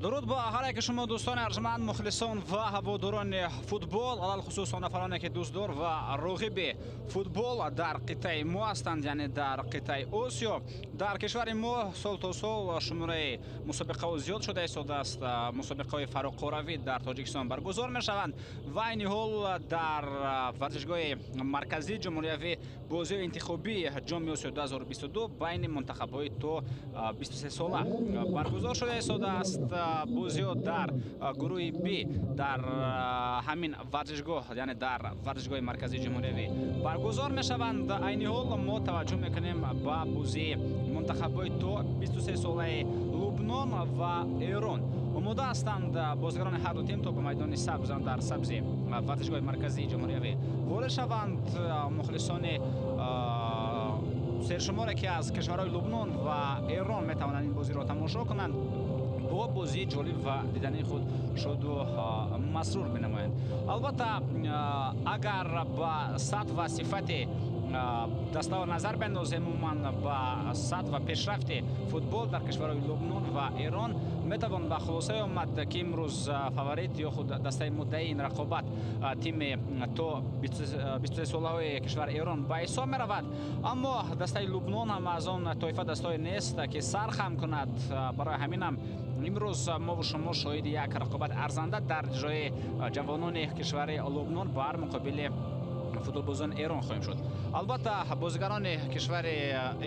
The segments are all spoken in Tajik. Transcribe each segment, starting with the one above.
Дуруд ба ҳар яке шумо дӯстони арҷманд, мухлисон ва ҳаводорони футбол, алалхусус он нафароне ки дӯстдор ва роғиби футбол дар қитъаи мо ҳастанд, яъне дар қитъаи Осиё. Дар кишвари мо сол то сол шумораи мусобиқаҳо зиёд шуда истодааст. Мусобиқаҳои фароқоравӣ дар Тоҷикистон баргузор мешаванд ва айни ҳол дар варзишгоҳи марказии ҷумҳуриявӣ бозиҳои интихобии Ҷоми Осиё 2022 байни мунтахабҳои то 23 сола баргузор шуда истодааст. Бозиҳо дар гурӯҳи Б дар ҳамин варзишгоҳ, яъне дар варзишгоҳи марказии ҷумҳуриявӣ баргузор мешаванд. Айни ҳол мо таваҷҷӯҳ мекунем ба бозии мунтахабҳои то 23 солаи Лубнон ва Эрон. Омода ҳастанд бозигарони ҳар ду тим то ба майдони сабз дар сабзи варзишгоҳи марказии ҷумҳуриявӣ ворид шаванд. Мухлисони сершуморе ки аз кишварҳои Лубнон ва Эрон метавонанд ин бозиро тамошо кунанд, бо бозии ҷолиб ва дидании худ шоду масрур менамоянд. Албатта, агар ба сатҳ ва сифати дастаҳо назар бендозем, умуман ба сатҳ ва пешрафти футбол дар кишварҳои Лубнон ва Эрон, метавон ба хулосае омад, ки имрӯз фаворит ё худ дастаи муддаии ин рақобат тими то 23 солаҳои кишвари Эрон ба ҳисоб меравад. Аммо дастаи Лубнон ҳам аз он тоифа дастое нест, ки сар хам кунад. Барои ҳаминам имрӯз мову шумо шоҳиди як рақобат арзанда дар ҷои ҷавонони кишвари Лубнон бар муқобили футболбозони Эрон хоҳем шуд. Албатта, бозигарони кишвари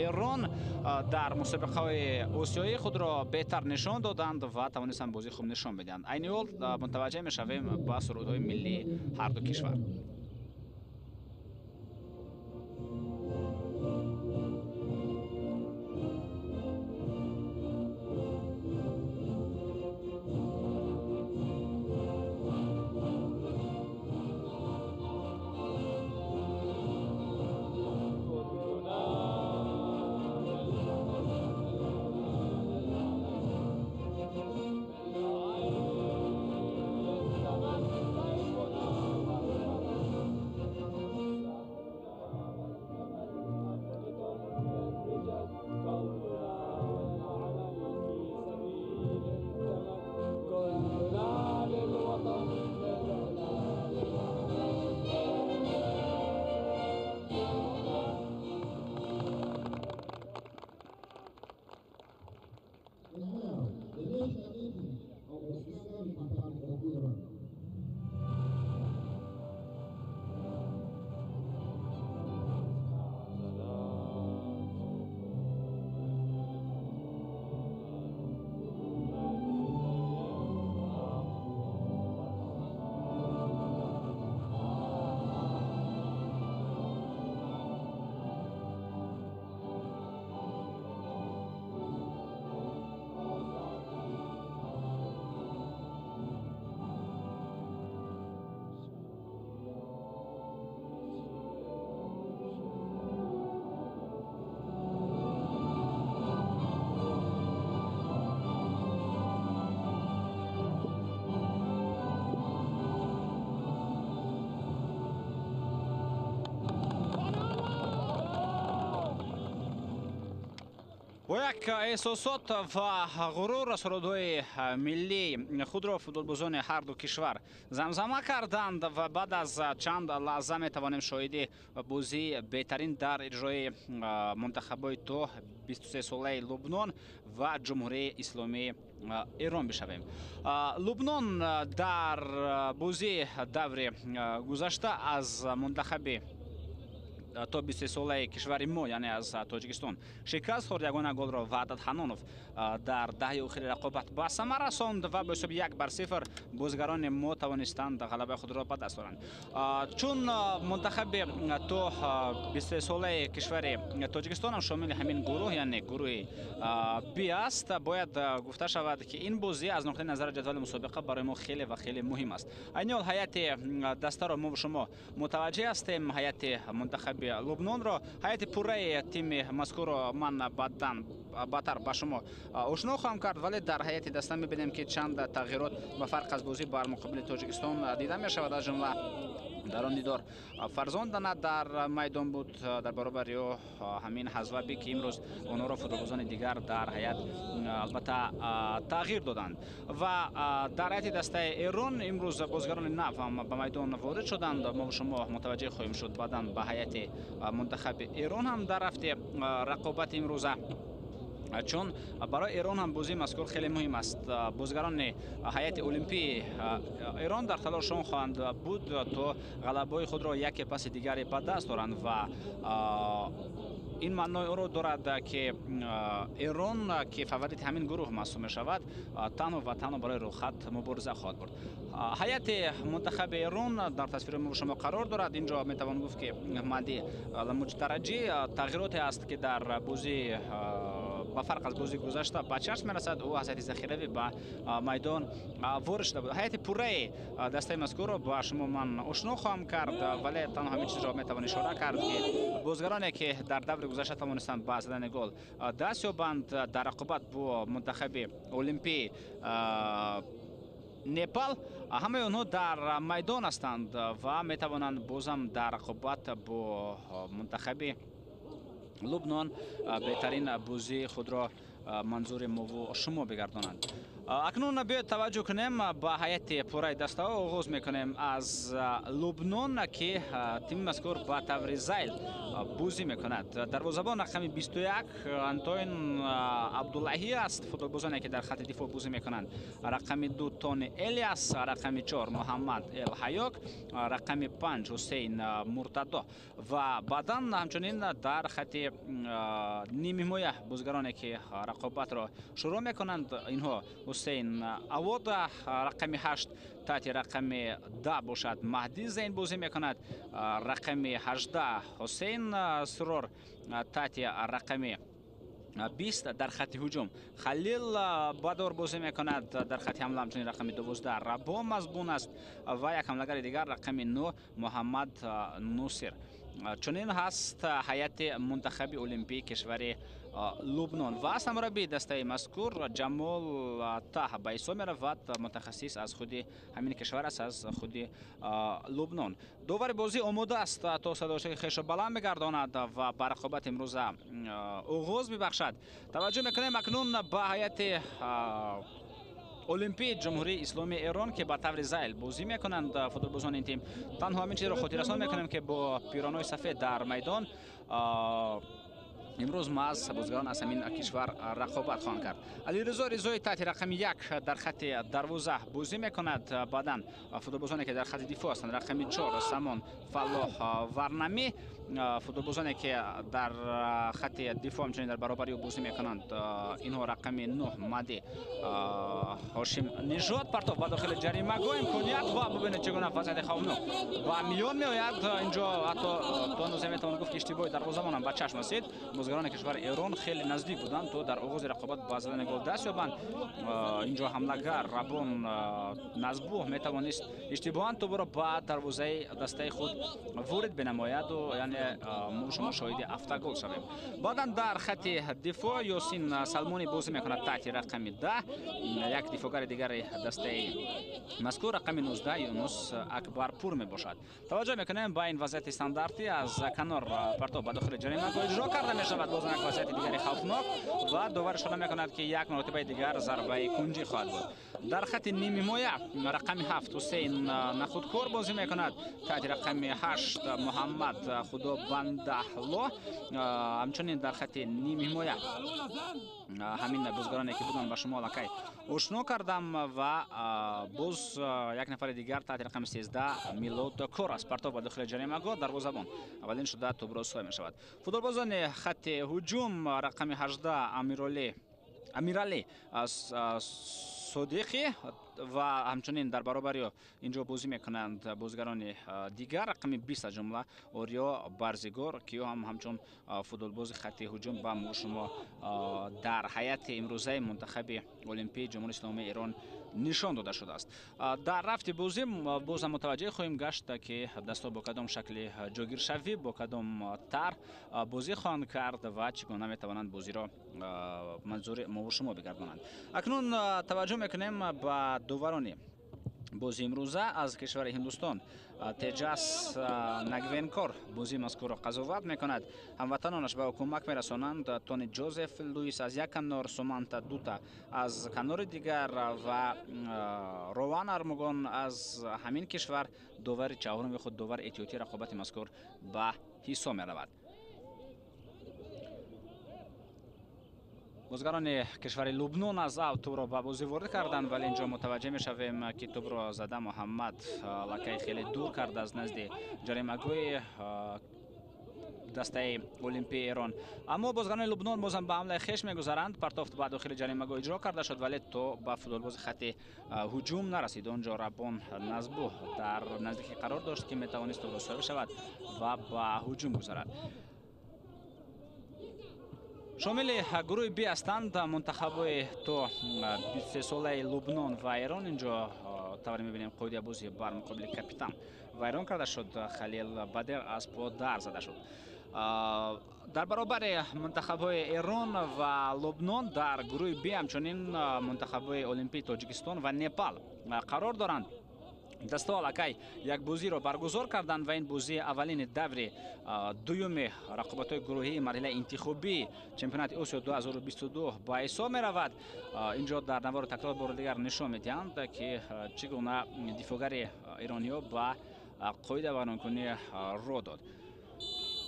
Эрон дар мусобиқаҳои осиёӣ худро беҳтар нишон доданд ва тавонистанд бозии хуб нишон бидиҳанд. Айни ҳол мутаваҷҷеҳ мешавем ба сурудҳои миллии ҳар ду кишвар. Бо як эҳсосот ва ғурур сурудҳои миллии худро футболбозони ҳар ду кишвар замзама карданд ва баъд аз чанд лаҳза метавонем шоҳиди бозии беҳтарин дар иҷрои мунтахабҳои то 23 солаи Лубнон ва Ҷумҳурии Исломии Эрон бишавем. Лубнон дар бозии даври гузашта аз мунтахаби то 23 солаи кишвари мо, яъне аз Тоҷикистон, шикаст хӯрд. Ягона голро Ваҳдат Ҳанонов дар даҳаи охири рақобат ба самар расонд ва бо ҳисоби 1-0 бозигарони мо тавонистанд ғалабаи худро ба даст оранд. Чун мунтахаби то 23 солаи кишвари Тоҷикистон ҳам шомили ҳамин гурӯҳ, яъне гурӯҳи Б аст, бояд гуфта шавад, ки ин бозӣ аз нуқтаи назари ҷадвали мусобиқа барои мо хеле ва хеле муҳим аст. Айни ҳол ҳайати дастаро мо шумо мутаваҷҷеҳ ҳастем. Ҳайати мунтахаби Лубнонро, ҳайати пурраи тими мазкурро ман баъдан баъдтар ба шумо ошно хоҳам кард, вале дар ҳайати даста мебинем, ки чанд тағйирот ба фарқ аз бозӣ бар муқобили Тоҷикистон дида мешавад, аз ҷумла Дар он дидор Фарзондана дар майдон буд, дар баробари ӯ ҳамин Ҳазвабӣ, ки имрӯз онҳоро футболбозони дигар дар ҳайат албатта тағйир доданд. Ва дар ҳайати дастаи Эрон имрӯз бозигарони нав ҳам ба майдон ворид шуданд. Мо шумо мутаваҷҷеҳ хоҳем шуд баъдан ба ҳайати мунтахаби Эрон ҳам дар рафти рақобати имрӯза, чун барои Эрон ҳам бозии мазкур хеле муҳим аст. Бозигарони ҳайати олимпии Эрон дар талошон хоҳанд буд, то ғалабаҳои худро яке паси дигаре ба даст оранд ва ин маънои онро дорад, ки Эрон, ки фаворити ҳамин гурӯҳ маҳсуб мешавад, танҳо ва танҳо барои рӯхат мубориза хоҳад бурд. Ҳайати мунтахаби Эрон дар тасвири мо шумо қарор дорад. Инҷо метавон гуфт, ки Маҳди Ламуҷтараҷӣ тағйироте аст, ки дар бозӣ ба фарқ аз бозии гузашта ба чашм мерасад. Ӯ аз ҳайати захиравӣ ба майдон ворид шуда буд. Ҳайати пурраи дастаи мазкурро ба шумо ман ошно хоҳам кард, вале танҳо ҳамин чизро метавон ишора кард, ки бозигароне, ки дар даври гузашта тавонистанд ба задани гол даст ёбанд дар рақобат бо мунтахаби олимпии Непал, ҳамаи онҳо дар майдон ҳастанд ва метавонанд бозам дар рақобат бо мунтахаби Лубнон беҳтарин бозии худро манзури мову шумо бигардонанд. Акнун биёед таваҷҷӯҳ кунем ба ҳайати пурраи дастаҳо. Оғоз мекунем аз Лубнон, ки тими мазкур ба таври зайл бозӣ мекунад. Дарвозабон рақами 21 Антоин Абдуллаҳӣ аст. Футболбозоне, ки дар хати дифоъ бозӣ мекунанд: рақами 2 Тони Элиас, рақами 4 Муҳаммад Элҳаёк, рақами 5 Ҳусейн Муртадо ва баъдан ҳамчунин дар хати нимҳимоя бозигароне, ки рақобатро шурӯъ мекунанд, инҳо Ҳусейн Авода, рақами 8, таҳти рақами 10 бошад Маҳди Зейн бозӣ мекунад, рақами 18 Ҳусейн Сурор, таҳти рақами 20 дар хати ҳуҷум Халил Бадор бозӣ мекунад, дар хати ҳамла ҳамчунин рақами 12 Рабо Мазбун аст ва як ҳамлагари дигар рақами 9 Муҳаммад Нусир. Чунин ҳаст ҳайати мунтахаби олимпии кишвари Лубнон. Ва сармураббии дастаи мазкур Ҷамол Таҳ ба ҳисоб меравад, мутахассис аз худи ҳамин кишвар аст, аз худи Лубнон. Довари бозӣ омода аст, то садошаки хешро баланд мегардонад ва ба рақобат имрӯза оғоз мебахшад. Таваҷҷӯҳ мекунем акнун ба ҳайати олимпии Ҷумҳурии Исломии Эрон, ки ба таври зайл бозӣ мекунанд футболбозони ин тим. Танҳо ҳамин чизро хотиррасон мекунем, ки бо пиронаҳои сафед дар майдон имрӯз маҳз бозигарон аз ҳамин кишвар рақобат хоҳанд кард. Алиризо Ризои таҳти рақами 1 дар хати дарвоза бозӣ мекунад. Баъдан футболбозоне, ки дар хати дифоъ ҳастанд, рақами 4 Самон Фаллоҳ Варнамӣ, футболбозоне, ки дар хати дифоъ ҳамчунин дар баробари ӯ бозӣ мекунанд, инҳо рақами 9 Мади Ҳошим Нижод. Партов ба дохили ҷаримагоҳ, имконият ва бубинед, чӣ гуна вазъияти хавфнок ба миён меояд. Инҷо ҳатто то андозе метавон гуфт, ки иштибоҳи дарвозабонам ба чашм расид. Бозигарони кишвари Эрон хеле наздик буданд, то дар оғози рақобат ба задани гол даст ёбанд. Инҷо ҳамлагар Рабон Назбуҳ метавонист иштибоҳан тӯбро ба дарвозаи дастаи худ ворид бинамояду яъне мо шумо шоҳиди автогол шавем. Баъдан дар хати дифоъ Ёсин Салмонӣ бозӣ мекунад таҳти рақами 10, як дифоъгари дигари дастаи мазкур рақами 19 Юнус Акбарпур мебошад. Таваҷҷӯҳ мекунем ба ин вазъияти стандартӣ: аз канор партов ба дохили ҷаримагоҳ иҷро карда мешавад. Боз як вазъияти дигари хавфнок ва довар ишора мекунад, ки як маротибаи дигар зарбаи кунҷӣ хоҳад буд. Дар хати нимҳимоя рақами 7 Ҳусейн Нахудкор бозӣ мекунад, таҳти рақами 8 Муҳаммад Худобандаҳло. Ҳамчунин дар хати нимҳимоя ҳамин бозигароне, ки буданд, ба шумо аллакай ошно кардам ва боз як нафари дигар таҳти рақами 13 Милод Кор аст. Партов ба дохили ҷаримагоҳ, дарвозабон аввалин шуда тӯбро соя мешавад. Футболбозони хати ҳуҷум рақами 18 Амиралӣ Содиқӣ ва ҳамчунин дар баробари инҷо бозӣ мекунанд бозигарони дигар рақами 20, аз ҷумла Ориё Барзигор, ки ӯ ҳам ҳамчун футболбози хати ҳуҷум ба мо шумо дар ҳайати имрӯзаи мунтахаби олимпии Ҷумҳурии Исломии Эрон нишон дода шудааст. Дар рафти бозӣ бозам мутаваҷҷеҳ хоҳем гашт, ки дастҳо бо кадом шакли ҷойгиршавӣ, бо кадом тарҳ бозӣ хоҳанд кард ва чӣ гуна метавонанд бозиро манзури мову шумо бигардонанд. Акнун таваҷҷӯҳ мекунем ба доварони Бозии имрӯза аз кишвари Ҳиндустон Теҷас Нагвенкор бозии мазкурро қазоват мекунад. Ҳамватанонаш ба ӯ кӯмак мерасонанд Тони Ҷозеф Луис аз як канор, Суманта Дута аз канори дигар ва Рован Армугон аз ҳамин кишвар довари чаҳоруми худ, довари эҳтиётии рақобати мазкур ба ҳисоб меравад. Бозигарони кишвари Лубнон аз ав тӯбро ба бозӣ ворид карданд, вале инҷо мутаваҷҷеҳ мешавем, ки тӯбро зада Муҳаммад лакаи хеле дур кард аз назди ҷаримагоҳи дастаи Олимпии Эрон. Аммо бозигарони Лубнон бозам ба ҳамлаи хеш мегузаранд. Партофт ба дохили ҷаримагоҳ иҷро карда шуд, вале то ба футболбози хатти ҳуҷум нарасид. Он ҷо Рабон Назбуҳ дар наздикӣ қарор дошт, ки метавонист тӯбро соҳиб шавад ва ба ҳуҷум гузарад. Шомили гурӯҳи Б ҳастанд мунтахабҳои то 23-солаи Лубнон ва Эрон. Инҷо тавре мебинем, қоидаи бозӣ бар муқобили капитан вайрон карда шуд. Халил Бадер аз по дар зада шуд. Дар баробари мунтахабҳои Эрон ва Лубнон дар гурӯҳи Б ҳамчунин мунтахабҳои Олимпии Тоҷикистон ва Непал қарор доранд. Дастаҳо аллакай як бозиро баргузор карданд ва ин бозии аввалини даври дуюми рақобатҳои гурӯҳии марҳилаи интихобии чемпионати Осиё 2022 ба ҳисоб меравад. Инҷо дар навори такрор бори дигар нишон медиҳанд, ки чӣ гуна дифоъгари эрониҳо ба қоида вайронкунӣ роҳ дод.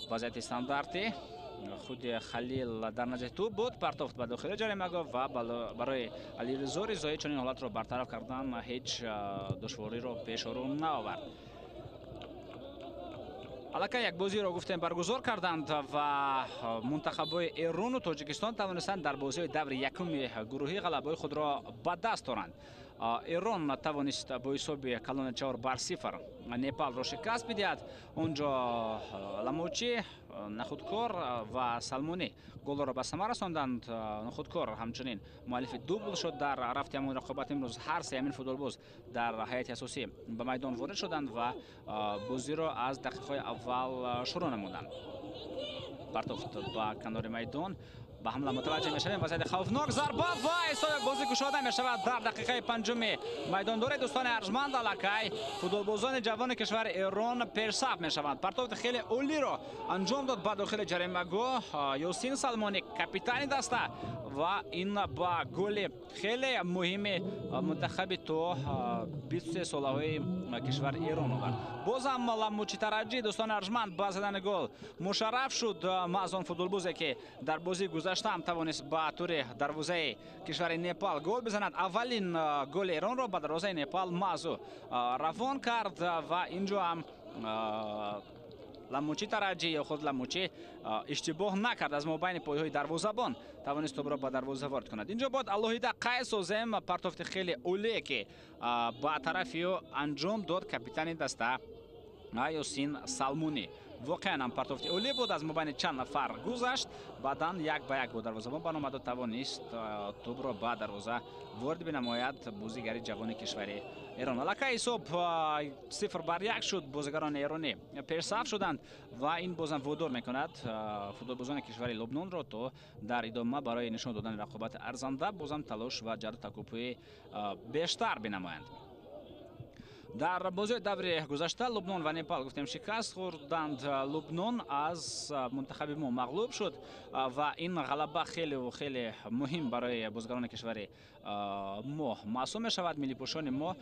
Вазъияти стандартӣ, худи Халил дар назди тӯб буд, партофт ба дохили ҷаримагоҳ ва барои Алиризо Ризоӣ чунин ҳолатро бартараф кардан ҳеҷ душвориро пешору наовард. Аллакай як бозиро гуфтем баргузор карданд ва мунтахабҳои Эрону Тоҷикистон тавонистанд дар бозиҳои даври якуми гурӯҳӣ ғалабаҳои худро ба даст оранд. Эрон тавонист бо ҳисоби калони 4-0 Непалро шикаст бидиҳад. Он ҷо Ламочӣ, Нахудкор ва Салмонӣ голҳоро ба самар расонданд. Нахудкор ҳамчунин муаллифи дубл шуд дар рафти ҳамон рақобат. Имрӯз ҳар се ҳамин футболбоз дар ҳайати асосӣ ба майдон ворид шуданд ва бозиро аз дақиқаҳои аввал шурӯъ намуданд. Партофт ба канори майдон, ба ҳамла мутаваҷҷеҳ мешавем. Вазъияти хавфнок, зарба ва ҳисоби бозӣ кушода мешавад дар дақиқаи панҷуми майдондорӣ. Дӯстони арҷманд, аллакай футболбозони ҷавони кишвари Эрон пешсаф мешаванд. Партофти хеле олиро анҷом дод ба дохили ҷаримагоҳ Ёсин Салмонӣ, капитани даста, ва ин ба голи хеле муҳими мунтахаби то 23 солаҳои кишвари Эрон овард. Бозам Ламучи Тараҷӣ, дӯстони арҷманд, ба задани гол мушарраф шуд. Маҳз он футболбозе, ки дар бозии гузашта ҳам тавонист ба тури дарвозаи кишвари Непал гол бизанад. Аввалин голи Эронро ба дарвозаи Непал маҳз ӯ равон кард ва инҷо ҳам Ламучи Тараҷӣ ё худ Ламучи иштибоҳ накард, аз мобайни пойҳои дарвозабон тавонист тӯбро ба дарвоза ворид кунад. Инҷо бояд алоҳида қайд созем партофти хеле олие, ки ба тарафи ӯ анҷом дод капитани даста Ёсин Салмонӣ. Воқеан ҳам партофти олӣ буд, аз мобайни чанд нафар гузашт, баъдан як ба як бо дарвозабон баромаду тавонист тӯбро ба дарвоза ворид бинамояд бозигари ҷавони кишвари Эрон. Аллакай ҳисоб 0-1 шуд. Бозигарони эронӣ пешсаф шуданд ва ин бозам водор мекунад футболбозони кишвари Лубнонро, то дар идома барои нишон додани рақобати арзанда бозам талош ва ҷарду такопӯи бештар бинамоянд. Дар бозиҳои даври гузашта Лубнон ва Непал, гуфтем, шикаст хӯрданд. Лубнон аз мунтахаби мо мағлуб шуд ва ин ғалаба хеле хеле муҳим барои бозигарони кишвари мо маҳсуб мешавад. Миллипӯшони мо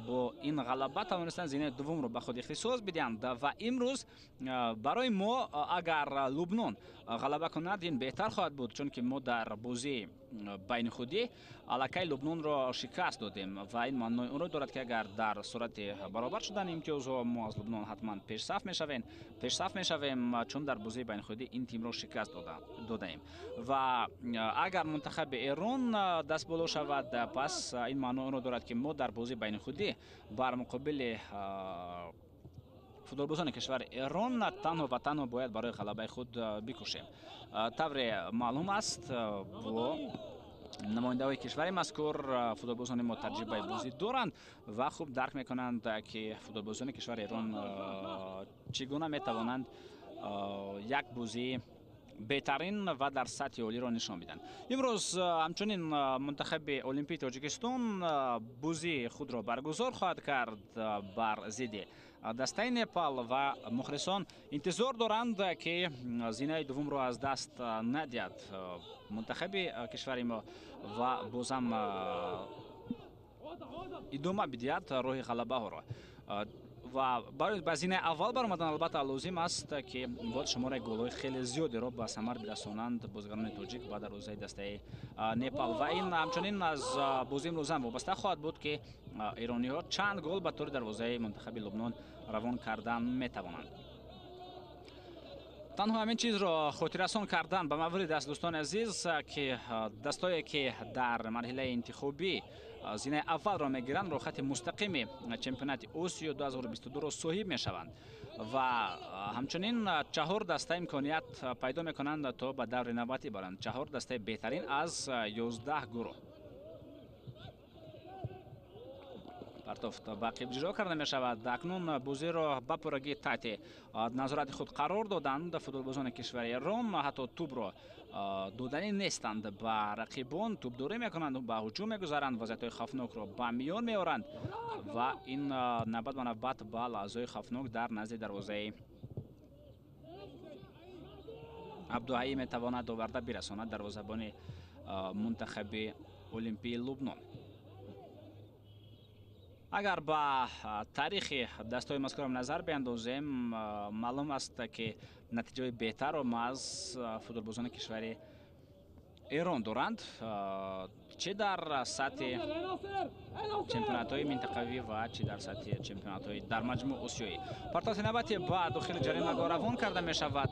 бо ин ғалаба тавонистанд зинаи дуввумро ба худ ихтисос бидиҳанд ва имрӯз барои мо агар Лубнон ғалаба кунад, ин беҳтар хоҳад буд, чунки мо дар бозии байни худӣ аллакай Лубнонро шикаст додем ва ин маънои онро дорад, ки агар дар сурати баробар шудани имтиёзҳо мо аз Лубнон ҳатман пешсаф мешавем, чун дар бозии байни худӣ ин тимро шикаст додаем. Ва агар мунтахаби Эрон дастболо шавад, пас ин маънои онро дорад, ки мо дар бозии байни худӣ бар муқобили футболбозони кишвари Эрон танҳо ва танҳо бояд барои ғалабаи худ бикӯшем. Тавре маълум аст, бо намояндаҳои кишвари мазкур футболбозони мо таҷрибаи бозӣ доранд ва хуб дарк мекунанд, ки футболбозони кишвари Эрон чӣ гуна метавонанд як бозии беҳтарин ва дар сатҳи олиро нишон бидиҳанд. Имрӯз ҳамчунин мунтахаби Олимпии Тоҷикистон бозии худро баргузор хоҳад кард бар зидди дастаи Непал ва мухлисон интизор доранд, ки зинаи дуввумро аз даст надиҳад мунтахаби кишвари мо ва бозам идома бидиҳад роҳи ғалабаҳоро. Ва барои ба зинаи аввал баромадан албатта лозим аст, ки бояд шумораи голҳои хеле зиёдеро ба самар бирасонанд бозигарони тоҷик ба дарвозаи дастаи Непал. Ва ин ҳамчунин аз бозии имрӯза вобаста хоҳад буд, ки эрониҳо чанд гол ба тури дарвозаи мунтахаби Лубнон равон кардан метавонанд. Танҳо ҳамин чизро хотиррасон кардан ба маврид аст, дӯстони азиз, ки дастое ки дар марҳилаи интихобӣ зинаи аввалро мегиранд, роҳхати мустақими чемпионати Осиё 2022-ро соҳиб мешаванд ва ҳамчунин 4 даста имконият пайдо мекунанд, то ба даври навбатӣ баранд. 4 дастаи беҳтарин аз 11 гурӯҳ. Партофт ба қиб иҷро карда мешавад. Акнун бозиро ба пуррагӣ таҳти назорати худ қарор доданд футболбозони кишвари Эрон. Ҳатто тӯбро доданӣ нестанд ба рақибон, тӯбдорӣ мекунанд, ба ҳуҷум мегузаранд, вазъиятҳои хавфнокро ба миён меоранд ва ин навбат ба навбат ба лаҳзаҳои хавфнок дар назди дарвозаи Абдуҳаӣ метавонад оварда бирасонад дарвозабони мунтахаби Олимпии Лубнон. Агар ба таърихи дастҳои мазкурам назар биандозем, маълум аст, ки натиҷаҳои беҳтарро маҳз футболбозони кишвари Эрон доранд, чӣ дар сатҳи чемпионатҳои минтақавӣ ва чӣ дар сатҳи чемпионатҳои дар маҷмӯъ осиёӣ. Партофти навбати ба дохили ҷаримагоҳ равон карда мешавад.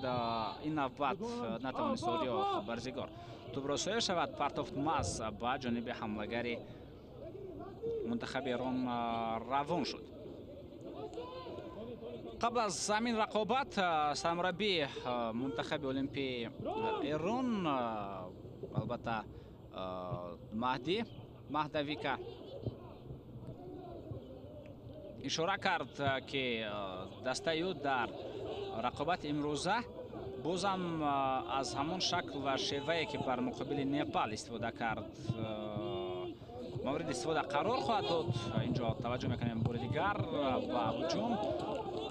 Ин навбат натавонист Ориё Барзигор тӯбро соя шавад. Партофт маҳз ба ҷониби ҳамлагари мунтахаби Эрон равон шуд. Қабл аз ҳамин рақобат сармураббии мунтахаби Олимпии Эрон, албатта Маҳдӣ Маҳдавика, ишора кард, ки дастаи ӯ дар рақобати имрӯза бозам аз ҳамон шакл ва шевае, ки бар муқобили Непал истифода кард, мавриди истифода қарор хоҳад дод. Инҷо таваҷҷӯҳ мекунем бори дигар ба ҳуҷум.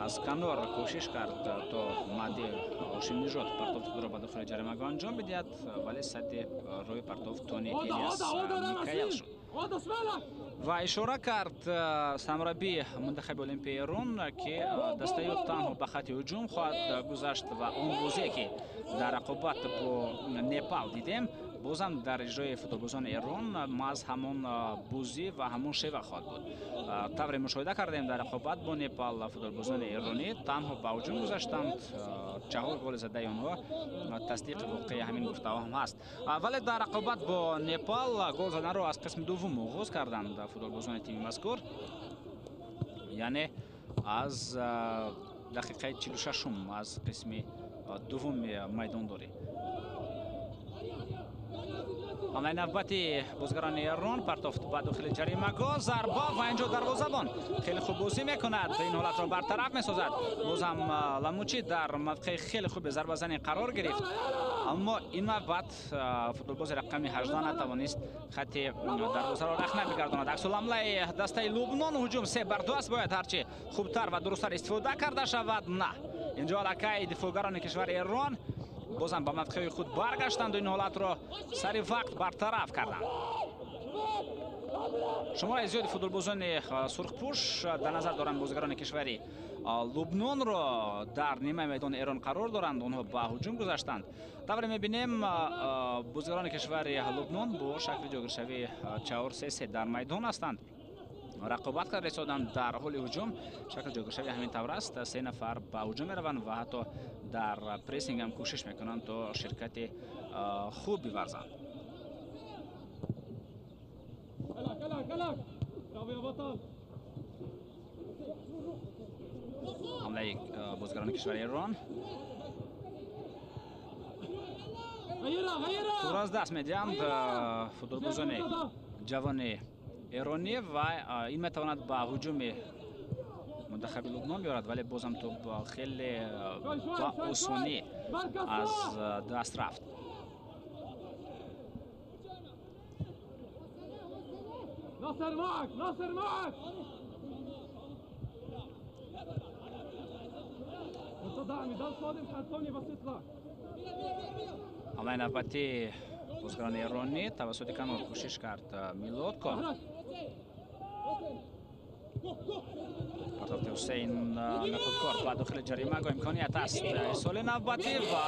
Аз канор кӯшиш кард, то Маҳди Ҳошимнижод партофти худро ба дохили ҷаримагоҳ анҷом бидиҳад, вале садди рӯи партофт Тони Элиас Микаел шуд. Ва ишора кард сармураббии мунтахаби Олимпии Эрон, ки дастаи ӯ танҳо ба хатти ҳуҷум хоҳад гузашт ва он бозие, ки дар рақобат бо Непал дидем, бозам дар иҷрои футболбозони Эрон маҳз ҳамон бозӣ ва ҳамон шева хоҳад буд. Тавре мушоҳида кардем, дар рақобат бо Непал футболбозони эронӣ танҳо ба ҳуҷум гузаштанд. 4 голи задаи онҳо тасдиқи воқеи ҳамин гуфтаҳо ҳам ҳаст. Вале дар рақобат бо Непал гол заданро аз қисми дуввум оғоз карданд футболбозони тими мазкур, яъне аз дақиқаи 46-ум аз қисми дуввуми майдондорӣ. Ҳамлаи навбати бозигарони Эрон, партофт ба дохили ҷаримагоҳ, зарба ва инҷо дарвозабон хеле хуб бозӣ мекунад, ин ҳолатро бартараф месозад. Бозам Ламучӣ дар мавқеи хеле хуби зарбазанӣ қарор гирифт, аммо ин навбат футболбози рақами 18 натавонист хатти дарвозаро рахна бигардонад. Аксулҳамлаи дастаи Лубнон, ҳуҷум 3-2 аст, бояд ҳарчи хубтар ва дурусттар истифода карда шавад. На, инҷо аллакай дифоъгарони кишвари Эрон бозам ба мавқеи худ баргаштанд ва ин ҳолатро сари вақт бартараф карданд. Шумораи зиёди футболбозони сурхпӯш, дар назар доранд бозигарони кишвари Лубнонро, дар нимаи майдони Эрон қарор доранд. Онҳо ба ҳуҷум гузаштанд. Тавре мебинем, бозигарони кишвари Лубнон бо шакли ҷойгиршавии 4-3-3 дар майдон ҳастанд. Рақобат карда истоданд дар ҳоли ҳуҷум. Шакли ҷойгиршавӣ ҳамин тавр аст. 3 нафар ба ҳуҷум мераванд ва ҳатто дар прессинг ҳам кӯшиш мекунанд, то ширкати хуб биварзанд. Ҳамлаи бозигарони кишвари Эрон тур аз даст медиҳанд футболбозони ҷавони эронӣ ва ин метавонад ба ҳуҷуми мунтахаб мунтахаби Лубнон биёрад, вале бозам тӯб хеле ба осонӣ аз даст рафт. ناصر معك، ناصر معك. مرتضى عم يضل صادم حطوني بس يطلع. ҳамлаи навбатӣ бозигарони эронӣ тавассути канор кӯшиш кард Милодко. Партофти Ҳусейн Нахудкор ба дохили ҷаримагоҳ, имконият аст ирсоли навбатӣ ва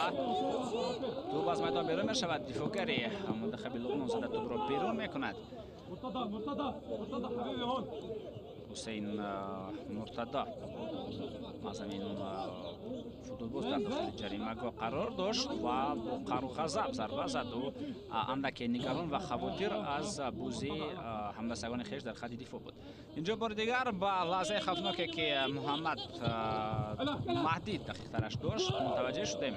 тӯб аз майдон берун мешавад. Дифоъгари мунтахаби Лубнон зада тӯбро берун мекунад. مرتضى مرتضى مرتضى حبيبي هون. Ҳусейн Муртадо аз ҳамин футболбоз дар дохили ҷаримагоҳ қарор дошт ва бо қаҳру ғазаб зарба зад. Ӯ андаке нигарон ва хавотир аз бозии ҳамдастагони хеш дар хати дифоъ буд. Инҷо бори дигар ба лаҳзаи хавфноке, ки Муҳаммад Маҳдӣ дақиқтараш дошт, мутаваҷҷеҳ шудем.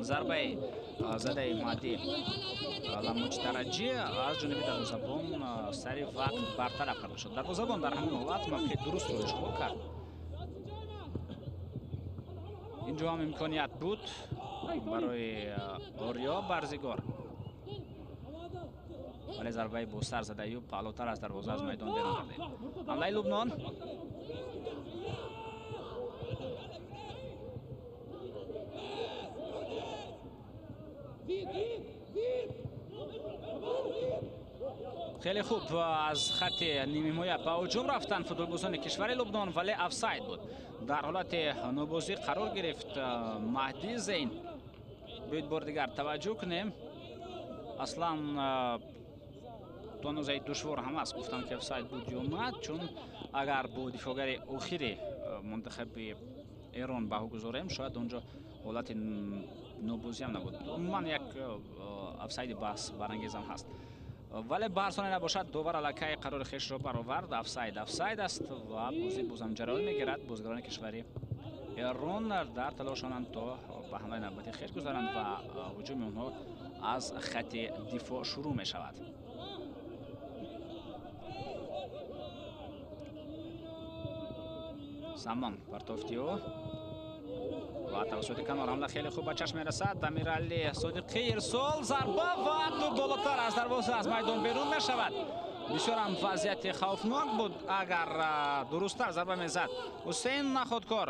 Зарбаи задаи Маҳдӣ Ламучтараҷӣ аз ҷониби дарвозабон сари вақт бартараф карда шуд. Дарвозабон дар ҳамон ҳолат мавқеи дурустро ишғол кард. Инҷо ҳам имконият буд барои Ориё Барзигор, вале зарбаи бо сар задаи ӯ паҳлӯтар аз дарвоза аз майдон берун гардид. Ҳамлаи Лубнон. Хеле хуб аз хати нимҳимоя ба ҳуҷум рафтанд футболбозони кишвари Лубнон, вале офсайд буд. Дар ҳолати нобозӣ қарор гирифт Маҳдӣ Зейн. Биёед бори дигар таваҷҷӯҳ кунем. Аслан то андозаи душвор ҳам аст гуфтан, ки офсайд буд ё на, чун агар бо дифоъгари охири мунтахаби Эрон баҳо гузорем, шояд онҷо ҳолати нобозӣ ҳам набуд. Умуман як офсайди баҳс барангезам ҳаст, вале ба ҳар соне набошад, довар аллакай қарори хешро баровард. Офсайд офсайд аст ва бозӣ бозам ҷараён мегирад. Бозигарони кишвари Эрон дар талошонанд то ба ҳамлаи навбати хеш гузаранд ва ҳуҷуми онҳо аз хати дифоъ шурӯъ мешавад. Самон партофти ӯ ва тавассути канор ҳамла хеле хуб ба чашм мерасад. Амиралӣ Содиқӣ, ирсол, зарба ва тӯб болотар аз дарвоза аз майдон берун мешавад. Бисёрам вазъияти хавфнок буд, агар дурусттар зарба мезад Ҳусейн Находкор,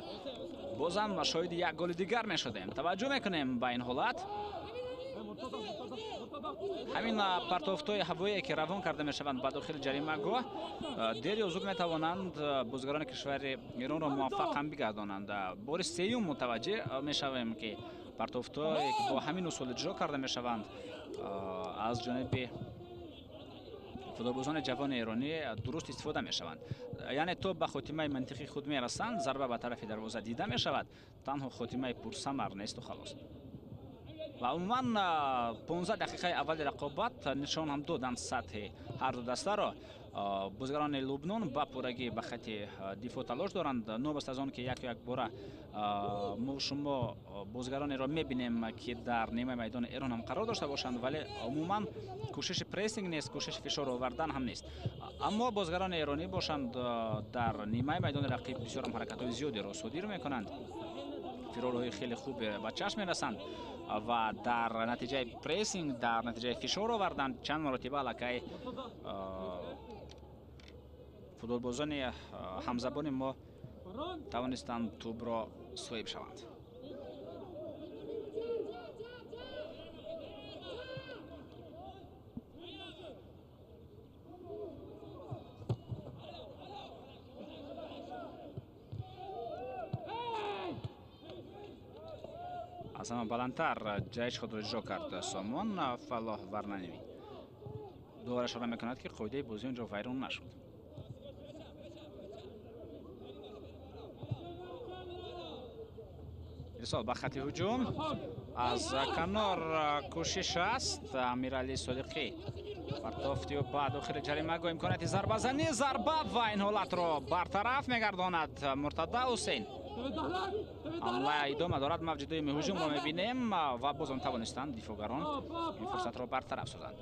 бозам шоҳиди як голи дигар мешудем. Таваҷҷӯҳ мекунем ба ин ҳолат. Ҳамин партофтҳои ҳавоие, ки равон карда мешаванд ба дохили ҷаримагоҳ, дер ё зуд метавонанд бозигарони кишвари Эронро муваффақ ҳам бигардонанд. Бори сеюм мутаваҷҷеҳ мешавем, ки партофтҳое, ки бо ҳамин усул иҷро карда мешаванд, аз ҷониби футболбозони ҷавони эронӣ дуруст истифода мешаванд. Яъне то ба хотимаи мантиқии худ мерасанд, зарба ба тарафи дарвоза дида мешавад, танҳо хотимаи пурсамар несту халос. Ва умуман 15 дақиқаи аввали рақобат нишон ҳам доданд сатҳи ҳар ду дастаро. Бозигарони Лубнон ба пуррагӣ ба хати дифоъ талош доранд, новобаста аз он ки яку якбора мо шумо бозигаронеро мебинем, ки дар нимаи майдони Эрон ҳам қарор дошта бошанд, вале умуман кӯшиши прессинг нест, кӯшиши фишор овардан ҳам нест. Аммо бозигарони эронӣ бошанд, дар нимаи майдони рақиб бисёр ҳам ҳаракатҳои зиёдеро содир мекунанд, фирорҳои хеле хубе ба чашм мерасанд ва дар натиҷаи прессинг, дар натиҷаи фишор овардан чанд маротиба аллакай футболбозони ҳамзабони мо тавонистанд тӯбро соҳиб шаванд. Аз ҳама баландтар ҷаҳиш худро иҷро кард Сомон Фаллоҳ Варнаневӣ. Довар ишора мекунад, ки қоидаи бозӣ онҷо вайрон нашуд. Ирсол ба хати ҳуҷум аз канор кӯшиш аст. Амиралӣ Содиқӣ партофти ӯ ба дохили ҷаримагоҳ, имконияти зарбазанӣ, зарба ва ин ҳолатро бартараф мегардонад Муртада Ҳусейн. Ҳамла идома дорад, мавҷи дуюми ҳуҷумро мебинем ва бозам тавонистанд дифоъгарон ин фурсатро бартараф созанд.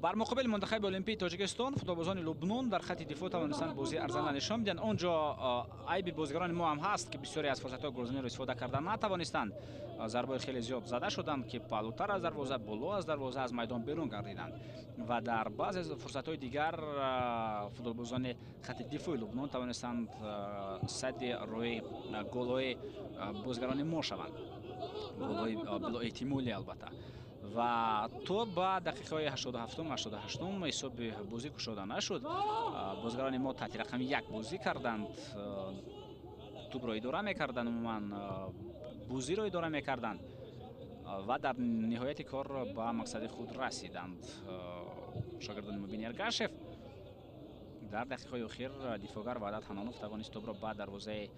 Бар муқобили мунтахаби Олимпии Тоҷикистон футболбозони Лубнон дар хати дифоъ тавонистанд бозии арзанда нишон бидиҳанд. Он ҷо айби бозигарони мо ҳам ҳаст, ки бисёре аз фурсатҳои голзаниро истифода карда натавонистанд. Зарбаҳои хеле зиёд зада шуданд, ки паҳлӯтар аз дарвоза, боло аз дарвоза, аз майдон берун гардиданд ва дар баъзе фурсатҳои дигар футболбозони хати дифои Лубнон тавонистанд садди роҳи голҳои бозигарони мо шаванд, голҳои билоэҳтимолӣ албатта. Ва то ба дақиқаҳои 87-ум, 88-ум ҳисоби бозӣ кушода нашуд. Бозигарони мо таҳти рақами 1 бозӣ карданд, тӯбро идора мекарданд, умуман бозиро идора мекарданд ва дар ниҳояти кор ба мақсади худ расиданд. Шогирдони Мубин Эргашев дар дақиқаҳои охир дифоъгар Ваҳдат Ҳанонов тавонист тӯбро ба дарвозаи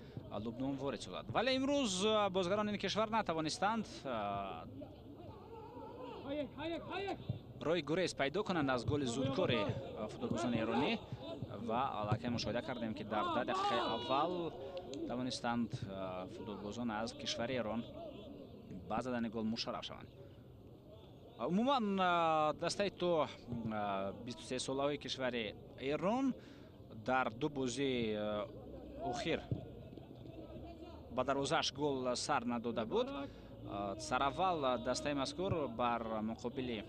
Лубнон ворид созад. Вале имрӯз бозигарони ин кишвар натавонистанд роҳи гурез пайдо кунанд аз голи зудкори футболбозони эронӣ ва аллакай мушоҳида кардем, ки дар 10 дақиқаи аввал тавонистанд футболбозон аз кишвари Эрон ба задани гол мушарраф шаванд. Умуман дастаи то 23 солаҳои кишвари Эрон дар ду бозии охир ба дарвозааш гол сар надода буд. Сараввал дастаи мазкур бар муқобили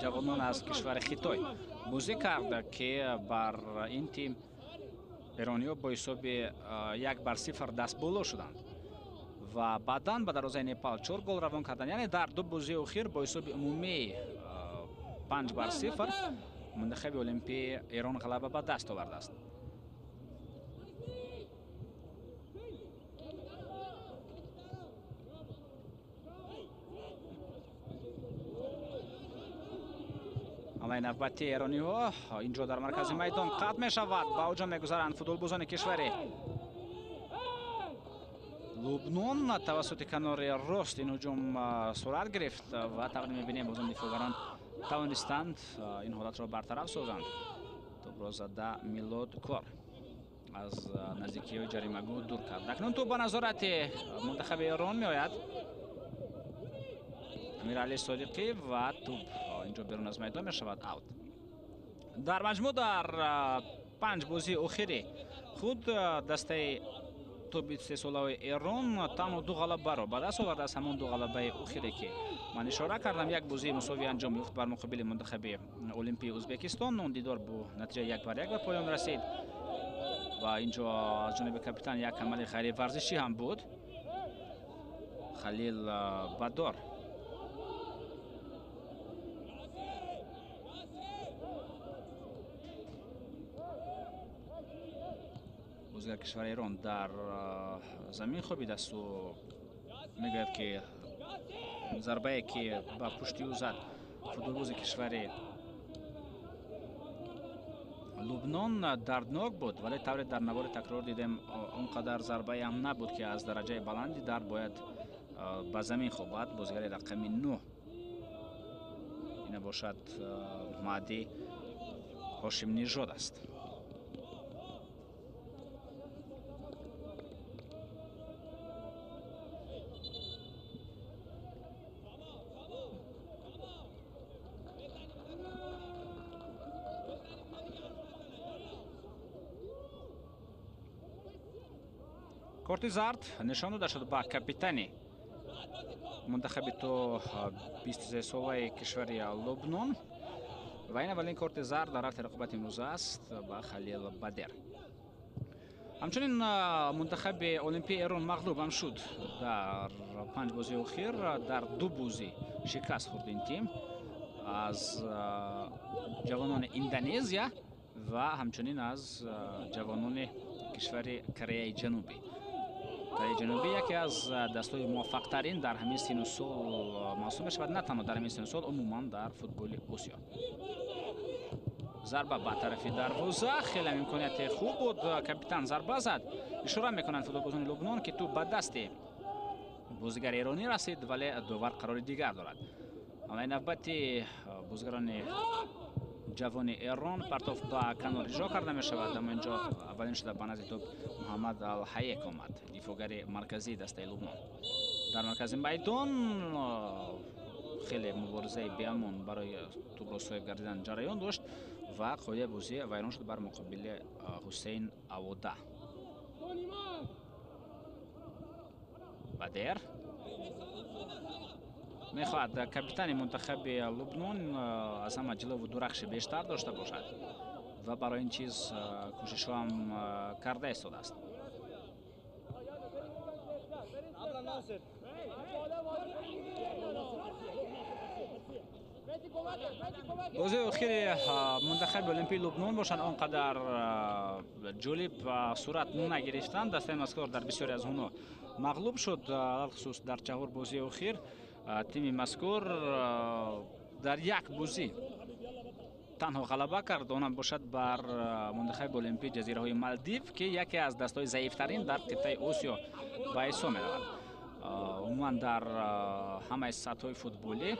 ҷавонон аз кишвари Хитой бозӣ кард, ки бар ин тим эрониҳо бо ҳисоби 1-0 даст боло шуданд ва баъдан ба дарвозаи Непал 4 гол равон карданд. Яъне дар ду бозии охир бо ҳисоби умумии 5-0 мунтахаби Олимпии Эрон ғалаба ба даст овардааст. Ҳамлаи навбатии эрониҳо инҷо дар маркази майдон қатъ мешавад. Ба ҳуҷум мегузаранд футболбозони кишвари Лубнон. Тавассути канори рост ин ҳуҷум сурат гирифт ва тавре мебинем бозон дифоъгарон тавонистанд ин ҳолатро бартараф созанд. Тӯбро зада Милод Кор аз наздикиҳои ҷаримагоҳ дур кард. Акнун тӯб ба назорати мунтахаби Эрон меояд. Амиралӣ Содиқӣ ва тӯб инҷо берун аз майдон мешавад, аут. Дар маҷмӯъ дар 5 бозии охири худ дастаи то 23 солаҳои Эрон танҳо 2 ғалабаро ба даст овардааст. Ҳамон 2 ғалабаи охире ки ман ишора кардам, як бозии мусовӣ анҷом ёфт бар муқобили мунтахаби Олимпии Ӯзбекистон. Он дидор бо натиҷаи 1-1 ба поён расид ва инҷо аз ҷониби капитан як амали ғайриварзишӣ ҳам буд. Халил Бадор бозигар кишвари Эрон дар замин хобидасту мегӯяд, ки зарбае ки ба пушти ӯ зад футболбози кишвари Лубнон дарднок буд, вале тавре дар навори такрор дидем он қадар зарбае ҳам набуд, ки аз дараҷаи баланди дар бояд ба замин хобад. Бозигари рақами 9 ина бошад Маҳдӣ Ҳошимнижод аст. Корти зард нишон дода шуд ба капитани мунтахаби то 23 солаи кишвари Лубнон ва ин аввалин корти зард дар рафти рақобати имрӯза аст ба Халил Бадер. Ҳамчунин мунтахаби Олимпии Эрон мағлуб ҳам шуд дар 5 бозии охир. Дар 2 бозӣ шикаст хӯрд ин тим аз ҷавонони Индонезия ва ҳамчунин аз ҷавонони кишвари Кореяи Ҷанубӣ. Кореяи Ҷанубӣ яке аз дастҳои муваффақтарин дар ҳамин сину сол маҳсуб мешавад, на танҳо дар ҳамин сину сол, умуман дар футболи Осиё. Зарба ба тарафи дарвоза, хеле имконияти хуб буд, капитан зарба зад. Ишора мекунанд футболбозони Лубнон, ки тӯб ба дасти бозигари эронӣ расид, вале довар қарори дигар дорад. Ҳамлаи навбати бозигарони ҷавони Эрон партоф ба канор иҷро карда мешавад, аммо инҷо аввалин шуда ба назди тӯб Муҳаммад Алҳаек омад, дифоъгари марказии дастаи Лубнон. Дар маркази майдон хеле муборизаи беамон барои тӯбро соҳиб гардидан ҷараён дошт ва қоидаи бозӣ вайрон шуд бар муқобили Ҳусейн Авода. Бадер мехоҳад капитани мунтахаби Лубнон аз ҳама ҷилову дурахши бештар дошта бошад ва барои ин чиз кӯшишҳоам карда истодааст. Бозии охири мунтахаби Олимпии Лубнон бошанд он қадар ҷолиб сурат нагирифтанд. Дастаи мазкур дар бисёре аз онҳо мағлуб шуд, алалхусус дар чаҳор бозии охир. Тими мазкур дар як бозӣ танҳо ғалаба кард, онам бошад бар мунтахаби Олимпии ҷазираҳои Малдив, ки яке аз дастҳои заифтарин дар қитъаи Осиё ба ҳисоб меравад. Умуман дар ҳамаи сатҳҳои футболӣ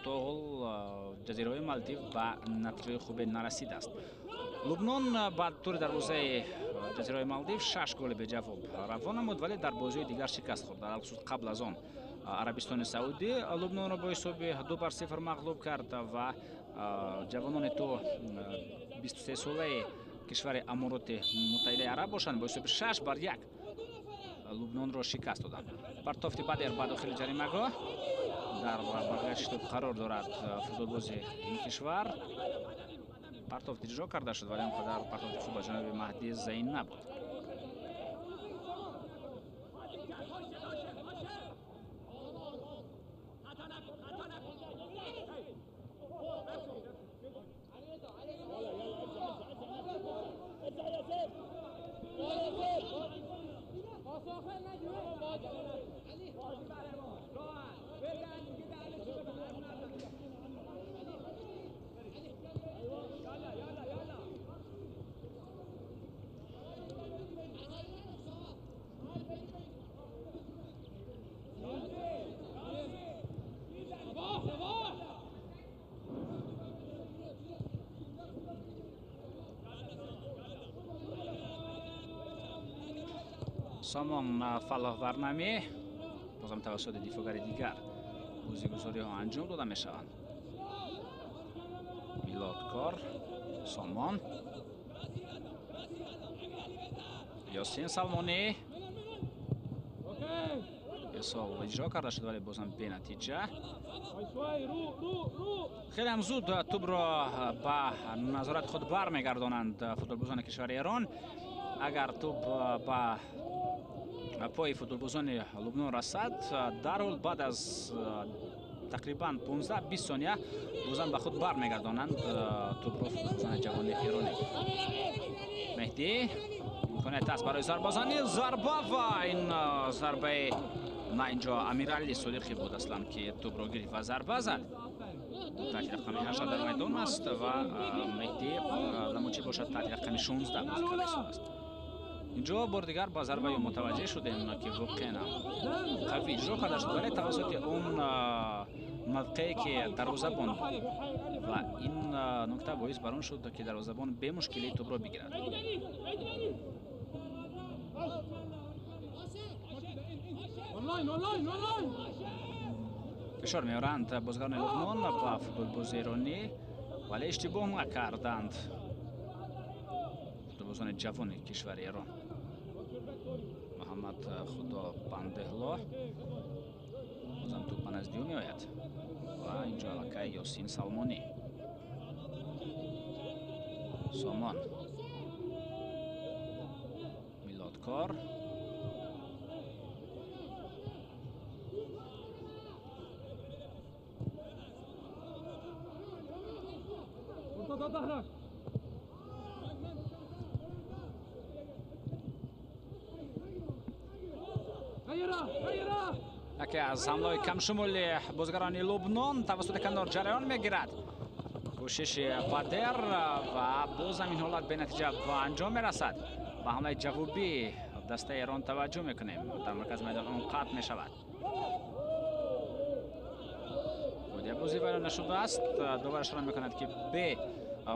то ҳол ҷазираҳои Малдив ба натиҷаи хубе нарасидааст. Лубнон ба тури дарвозаи ҷазираҳои Малдив 6 голи беҷавоб равон намуд, вале дар бозиҳои дигар шикаст хӯрд. Алалхусус қабл аз он Арабистони Саудӣ Лубнонро бо ҳисоби 2-0 мағлуб кард ва ҷавонони то 23-солаи кишвари Амороти Муттаҳидаи Араб бошанд бо ҳисоби 6-1 Лубнонро шикаст доданд. Партофти Бадер ба дохили ҷаримагоҳ дар баргашти тӯб қарор дорад футболбози ин кишвар. Партофт иҷро карда шуд, вале он қадар партофти хуб аз ҷониби Маҳди Зайн набуд. Сомон Фаллоҳ Варнамӣ бозам тавассути дифоъгари дигар бозигузориҳо анҷом дода мешаванд. Милодкор, Сомон, Ёсин Салмонӣ ирсол иҷро карда шуд, вале бозам бенатиҷа. Хеле ҳам зуд тӯбро ба назорати худ бармегардонанд футболбозони кишвари Эрон. Агар тӯб ба пои футболбозони Лубнон расад, дарҳол баъд аз тақрибан 15-20 сония бозам ба худ бармегардонанд тӯбро футболбозони ҷавони эронӣ. Меҳдӣ имконият аст барои зарбазанӣ, зарба ва ин зарбаи на инҷо Амиралӣ Содиқӣ буд аслан, ки тӯбро гирифт ва зарба зад. Таҳти рақами 8 дар майдон аст ва Меҳдӣ Ламучӣ бошад таҳти рақами 16 бозӣ карда истодааст. Инҷо бор дигар ба зарбаи ӯ мутаваҷҷеҳ шудем, ки воқеан қавӣ иҷро карда шуд, вале тавассути он мавқее ки дарвозабон буд ва ин нукта боис бар он шуд, ки дарвозабон бемушкилӣ тӯбро бигирад. Фишор меоранд бозигарони Лубнон ба футболбози эронӣ, вале иштибоҳ накарданд футболбозони ҷавони кишвари Эрон. Муҳаммад Худо Бандеҳло бозам тӯб ба назди ӯ меояд ва инҷо аллакай Ёсин Салмонӣ. Сомон, Милодкор, яке аз ҳамлаҳои камшумули бозигарони Лубнон тавассути канор ҷараён мегирад. Кӯшиши Бадер ва бозам ин ҳолат бенатиҷа ба анҷом мерасад. Ба ҳамлаи ҷавобии дастаи Эрон таваҷҷӯҳ мекунем. Дар маркази майдон он қатъ мешавад. Қоидаи бозӣ вайрон нашудааст. Довар ишора мекунад, ки бе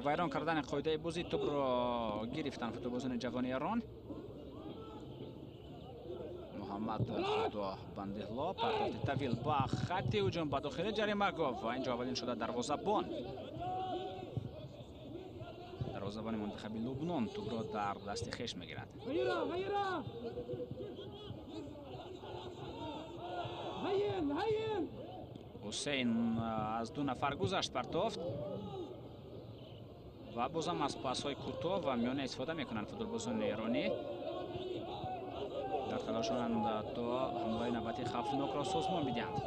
вайрон кардани қоидаи бозӣ тӯбро гирифтанд футболбозони ҷавони Эрон. Муҳаммад Худобандеҳло партофти тавил ба хатти ҳуҷум ба дохили ҷаримагоҳ ва инҷо аввалин шуда дарвозабон. Дарвозабони мунтахаби Лубнон тӯбро дар дасти хеш мегирад. Ҳусейн аз ду нафар гузашт, партофт ва бозам аз пасҳои кӯтоҳ ва миёна истифода мекунанд футболбозони эронӣ. Дар талошонанд то ҳамлаи навбати хавфнокро созмон бидиҳанд.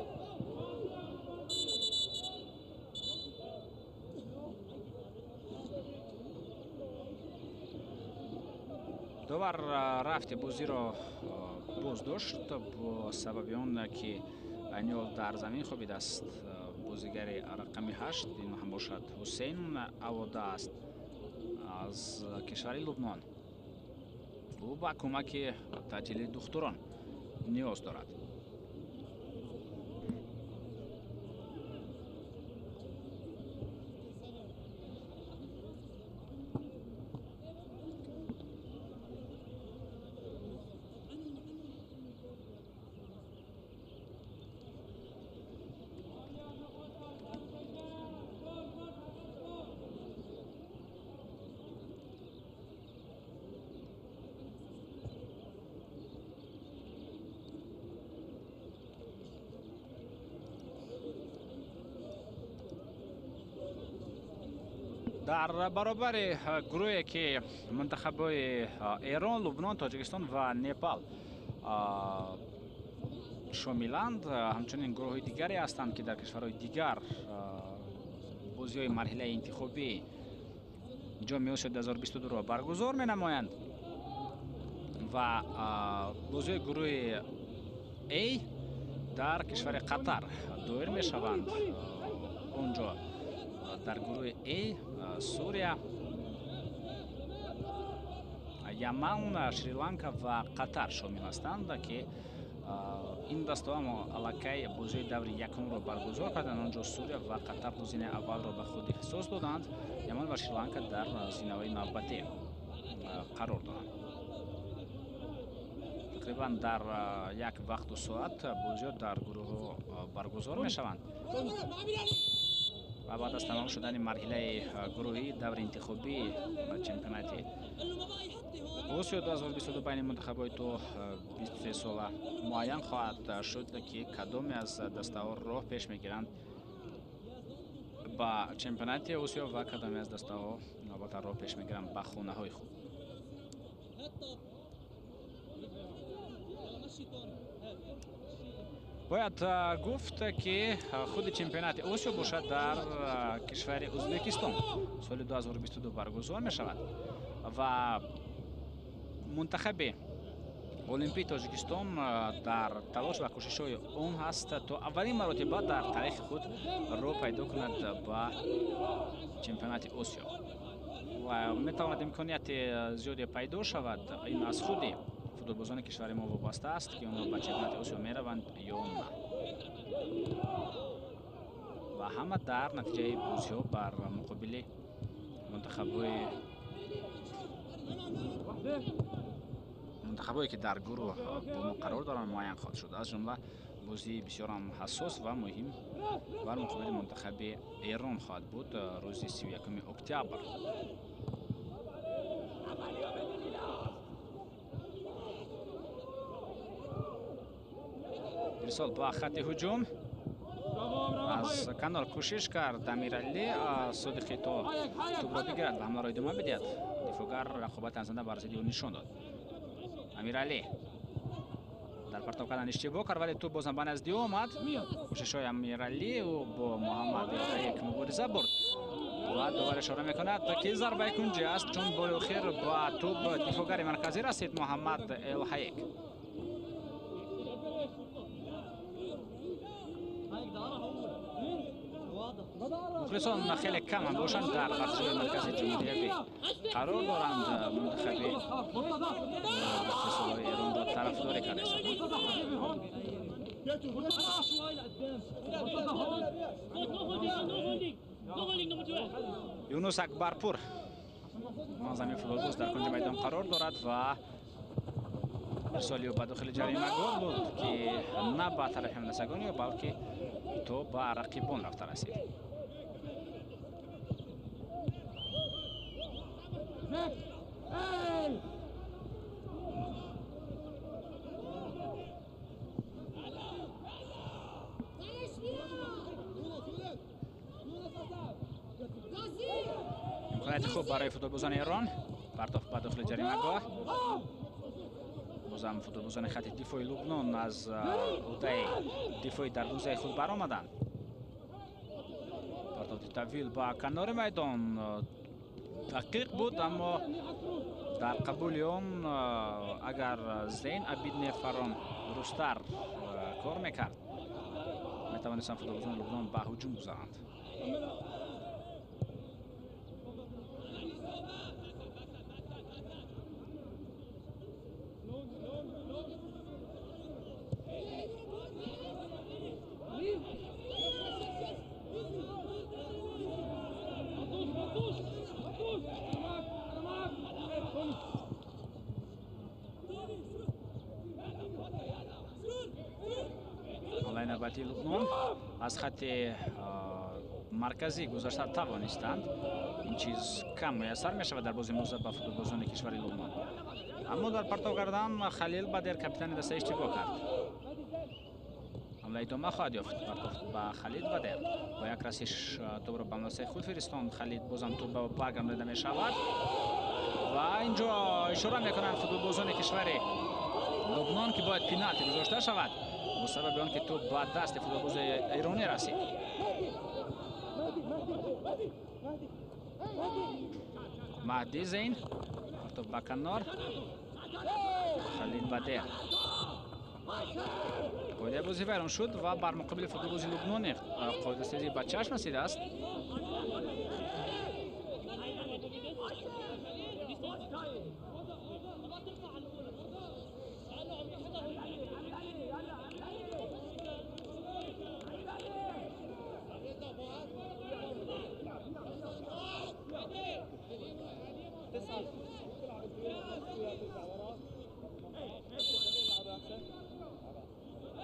Довар рафти бозиро боздошт бо сабаби он ки айни ҳол дар замин хобидааст бозигари рақами 8, ин ҳам бошад Ҳусейн Авода аст аз кишвари Лубнон. Ӯ ба кӯмаки таъҷили духтурон ниёз дорад. Дар баробари гурӯҳе ки мунтахабҳои Эрон, Лубнон, Тоҷикистон ва Непал шомиланд, ҳамчунин гурӯҳҳои дигаре ҳастанд ки дар кишварҳои дигар бозиҳои марҳилаи интихобии ҷоми Осиё 2022-ро баргузор менамоянд ва бозиҳои гурӯҳи А дар кишвари Қатар доир мешаванд. Онҷо дар гурӯҳи А Сурия, Яман, Шри-Ланка ва Қатар шомил ҳастанд, ки ин дастаҳо аллакай бозиҳои даври якумро баргузор карданд. Онҷо Сурия ва Қатар ду зинаи аввалро ба худ ихтисос доданд. Яман ва Шри-Ланка дар зинаҳои навбатӣ қарор доранд. Тақрибан дар як вақту соат бозиҳо дар гурӯҳҳо баргузор мешаванд ва баъд аз тамом шудани марҳилаи гурӯҳӣ даври интихобии чемпионати Осиё 2022 байни мунтахабҳои то 23 сола муайян хоҳад шуд, ки кадоме аз дастаҳо роҳ пеш мегиранд ба чемпионати Осиё ва кадоме аз дастаҳо албатта роҳ пеш мегиранд ба хонаҳои худ. Бояд гуфт, ки худи чемпионати Осиё бошад дар кишвари Ӯзбекистон соли 2022 баргузор мешавад ва мунтахаби Олимпии Тоҷикистон дар талош ва кӯшишҳои он ҳаст то аввалин маротиба дар таърихи худ роҳ пайдо кунад ба чемпионати Осиё ва метавонад имконияти зиёде пайдо шавад. Ин аз худи футболбозони кишвари мо вобаста аст, ки онҳо ба чемпионати Осиё мераванд ё на. Ва ҳама дар натиҷаи бозиҳо бар муқобили мунтахабҳое ки дар гурӯҳ бо мо қарор доранд муайян хоҳад шуд. Аз ҷумла бозии бисёрам ҳассос ва муҳим бар муқобили мунтахаби Эрон хоҳад буд рӯзи 31 октябр. Ирсол ба хатти ҳуҷум аз канор кӯшиш кард Амиралӣ Содиқӣ то тӯбро бигирад ва ҳамларо идома бидиҳад. Дифоъгар рақобати арзанда бар зидди ӯ нишон дод. Амиралӣ дар партов кардан иштибоҳ кард, вале тӯб бозам ба назди ӯ омад. Кӯшишҳои Амиралӣ ӯ бо Муҳаммад Элҳаек мубориза бурд ва довар ишора мекунад, ки зарбаи кунҷӣ аст, чун бори охир ба тӯб дифоъгари марказӣ расид Муҳаммад Элҳаек. Мухлисон хеле кам бошанд дар варзишгоҳи маркази ҷумҳуриявӣ қарор доранд. Мунтахаби 23-солаи Эронро тарафдорӣ карда истодаанд. Юнус Акбарпур муаззами футболбоз дар кунҷи майдон қарор дорад ва Ирсоли ӯ ба дохили ҷаримагоҳ буд, ки на ба тарафи ҳамдастагони ӯ, балки то ба рақибон рафта расид. Имконияти хуб барои футболбозони Эрон. Партофт ба дохили ҷаримагоҳ. Бозам футболбозони хати дифои Лубнон аз ӯҳдаи дифои дарвозаи худ баромаданд. Партофти тавил ба канори майдон дақиқ буд, аммо дар қабули он агар Зейн Абиднефарон дурусттар кор мекард, метавонистанд футболбозони Лубнон ба ҳуҷум гузаранд. Навбати Лубнон аз хати марказӣ гузашта тавонистанд. Ин чиз кам муяссар мешавад дар бози имрӯза ба футболбозони кишвари Лубнон. Аммо дар партов кардан Халил Бадер, капитани даста, иштибоҳ кард. Ҳамла идома хоҳад ёфт. Партофт ба Халид Бадер. Бо як расиш тӯбро ба ҳамдастаи худ фиристонд. Халид бозам тӯб ба баргардонида мешавад ва инҷо ишора мекунанд футболбозони кишвари Лубнон, ки бояд пеналти гузошта шавад бо сабаби он ки тӯб ба дасти футболбози эронӣ расид. Маҳди Зейн, партофт ба канор. Халид Бадер. Қоидаи бозӣ вайрон шуд ва бар муқобили футболбози лубнонӣ қоидасезӣ ба чашм расидааст.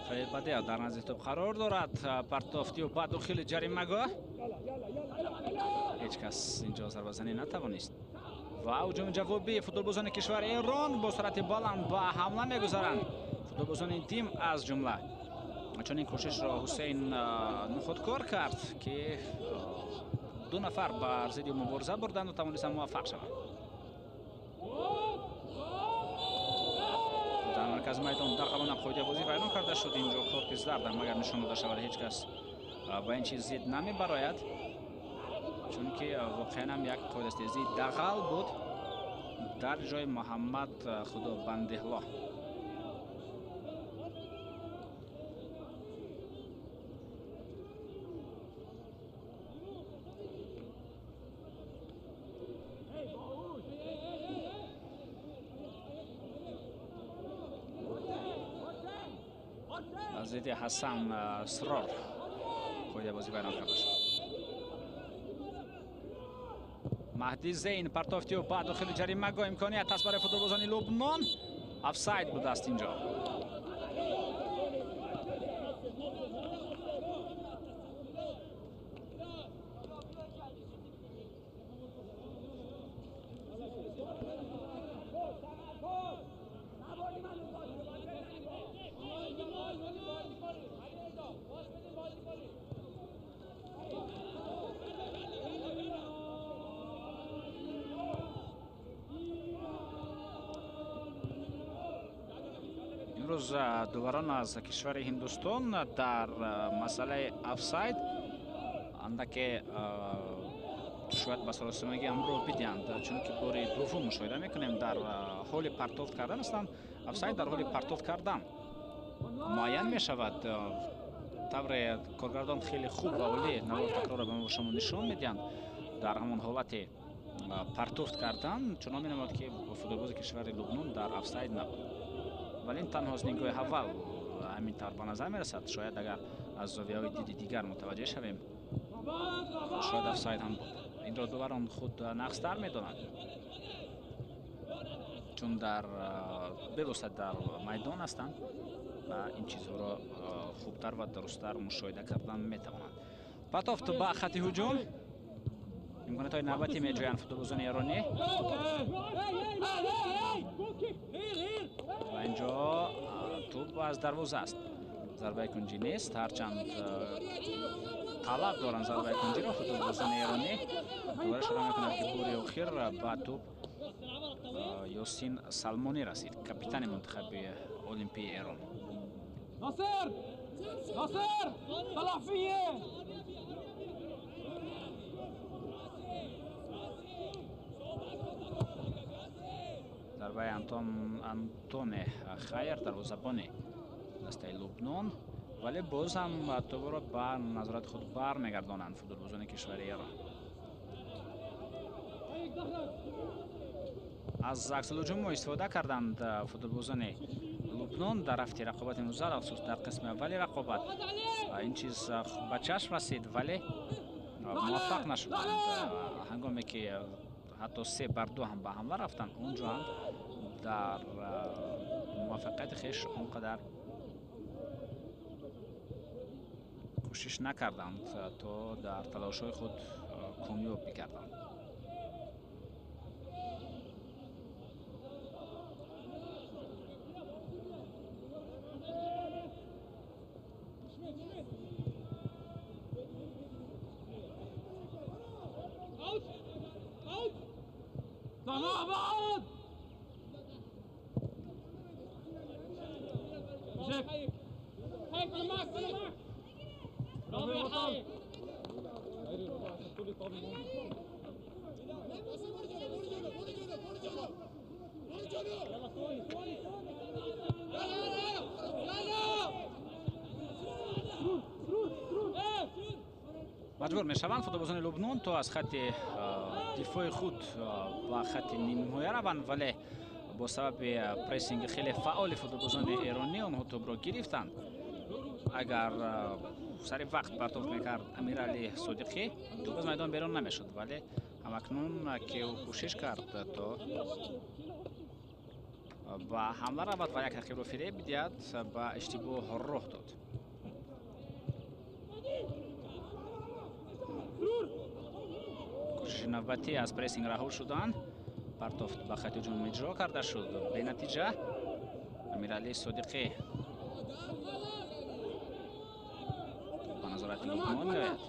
Халид Бадер дар назди тӯб қарор дорад. Партофти ӯ ба дохили ҷаримагоҳ. Ҳеҷ кас инҷо зарбазанӣ натавонист. Ва ҳуҷуми ҷавобии футболбозони кишвари Эрон бо суръати баланд ба ҳамла мегузаранд. Футболбозони тим аз ҷумла. Чунин кӯшишро Ҳусейн нухудкор кард, ки ду нафар бар зидди мубориза бурданд ва тавонистанд муваффақ шаванд. Дар маркази майдон дағалона қоидаи бозӣ вайрон карда шуд. Инҷо корти зард ҳам агар нишон дода шавад, ҳеҷ кас ба ин чиз зид намебарояд, чунки воқеан ҳам як қоидастезии дағал буд дар ҷои Муҳаммад Худобандеҳло. Зидди Ҳасан Срор қоидаи бозӣ вайрон карда шуд. Маҳди Зейн, партофти ӯ ба дохили ҷаримагоҳ. Имконият аст барои футболбозони Лубнон. Офсайд будааст инҷо. Имрӯз доварон аз кишвари Ҳиндустон дар масъалаи офсайд андаке шояд ба саросимагӣ ҳамроҳ бидиҳанд, чунки бори дуввум мушоҳида мекунем дар ҳоли партофт кардан ҳастанд. Офсайд дар ҳоли партофт кардан муайян мешавад. Тавре коргардон хеле хуб ва олӣ навор такрорро ба шумо нишон медиҳанд. Дар ҳамон ҳолати партофт кардан чунон менамояд, ки футболбози кишвари Лубнон дар офсайд набуд. Вале ин танҳо аз нигоҳи аввал ҳамин тавр ба назар мерасад. Шояд агар аз зовияҳои диди дигар мутаваҷҷеҳ шавем, шояд офсайд ҳам буд. Инро доварон худ нақстар медонанд. Чун дар бевосита дар майдон ҳастанд ва ин чизҳоро хубтар ва дурусттар мушоҳида кардан метавонанд. Партофт ба хати ҳуҷум. Имкониятҳои навбатӣ меҷӯянд футболбозони эронӣ. Ва инҷо тӯб аз дарвоза аст. Зарбаи кунҷӣ нест, ҳарчанд талаб доранд зарбаи кунҷиро футболбозони эронӣ. Дубора ишора мекунад, ки бори охир ба тӯб Ёсин Салмонӣ расид, капитани мунтахаби Олимпии Эрон. ناصر ناصر طلع فيه. Зарбаи Антоне Хайр, дарвозабони дастаи Лубнон, вале боз ҳам тӯбро ба назорати худ бармегардонанд футболбозони кишвари Эрон. Аз аксулҳуҷум истифода карданд футболбозони Лубнон дар рафти рақобати имрӯза, алахусус дар қисми аввали рақобат. Ин чиз ба чашм расид, вале муваффақ нашуданд. Ҳангоме ки ҳатто 3-2 ҳам ба ҳамла рафтанд, онҷо ҳам дар муваффақияти хеш он қадар кӯшиш накарданд, то дар талошҳои худ комёб бигарданд. Маҷбур мешаванд футболбозони Лубнон то аз хати дифои худ ба хати нимниҳоя раванд, вале бо сабаби прессинги хеле фаъоли футболбозони эронӣ онҳо тӯбро гирифтанд. Агар сари вақт партофт мекард Амирали Содиқӣ, тӯб аз майдон берун намешуд, вале ҳамакнун ки ӯ кӯшиш кард то ба ҳамла равад ва як рақибро фиреб бидиҳад, ба иштибоҳ роҳ дод. Кӯшиши навбатӣ аз прессинг раҳо шудан, партофт ба хати ҳуҷум иҷро карда шуд, бенатиҷа. Амирали Содиқӣ ба назорати Лубнон меояд.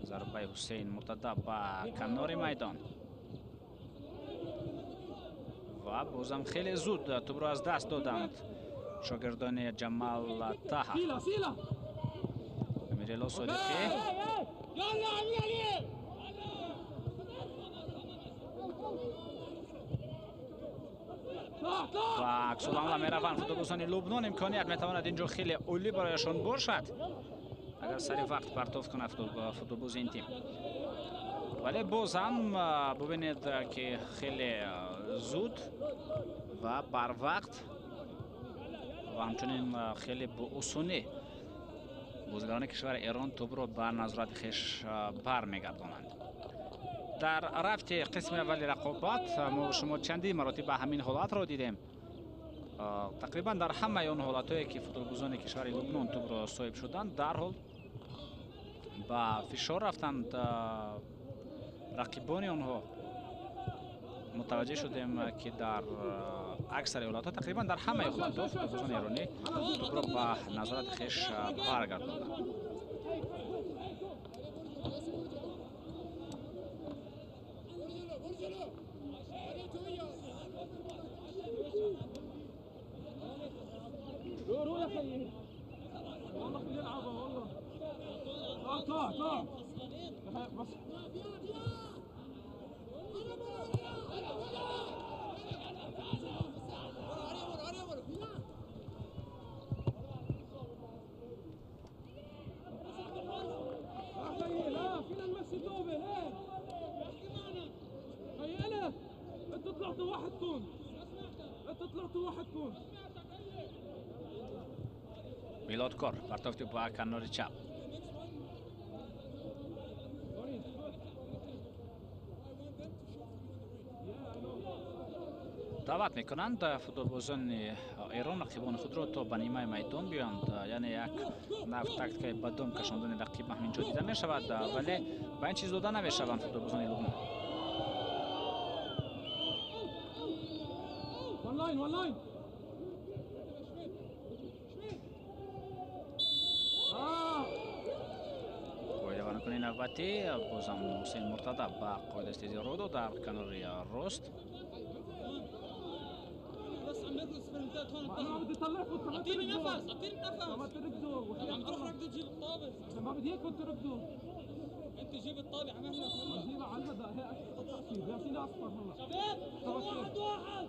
Зарбаи Ҳусейн Муртада ба канори майдон ва бозам хеле зуд тӯбро аз даст доданд шогирдони Ҷамал Таҳа. Амирали Содиқӣ ва аксулҳамла мераванд футболбозони Лубнон. Имконият метавонад инҷо хеле олӣ барояшон бошад, агар сари вақт партофт кунад футболбози ин тим. Вале боз ҳам бубинед, ки хеле зуд ва барвақт ва ҳамчунин хеле боосонӣ бозигарони кишвари Эрон тӯбро ба назорати хеш бармегардонанд. Дар рафти қисми аввали рақобат мо шумо чандин маротиба ҳамин ҳолатро дидем. Тақрибан дар ҳамаи он ҳолатҳое ки футболбозони кишвари Лубнон тӯбро соҳиб шуданд, дарҳол ба фишор рафтанд рақибони онҳо. Мутаваҷҷеҳ шудем, ки дар аксари ҳолатҳо, тақрибан дар ҳамаи ҳолатҳо футболбозони эронӣ тӯбро ба назорати хеш баргардонданд. Милод Кор партофти ба канори чап. Даъват мекунанд футболбозони Эрон рақибони худро то ба нимаи майдон биёянд, яъне як нав тактикаи ба дом кашондани рақиб ҳамин ҷо дида мешавад, вале ба ин чиз дода намешаванд футболбозони Лубнон. Қоидавайронкунии навбатӣ бозам Ҳусейн Муртада ба қоидаи роҳ дод дар канори рост. انا بدي اطلعكم اعطيني نفس، اعطيني نفس. ما تركضوا، عم تروح ركض تجيب الطابه. ما بدي اياكم تركضوا. انت جيب الطابه على مهلك. جيبها على المدى هيك بيعطيني اصفر هلا. شباب واحد واحد.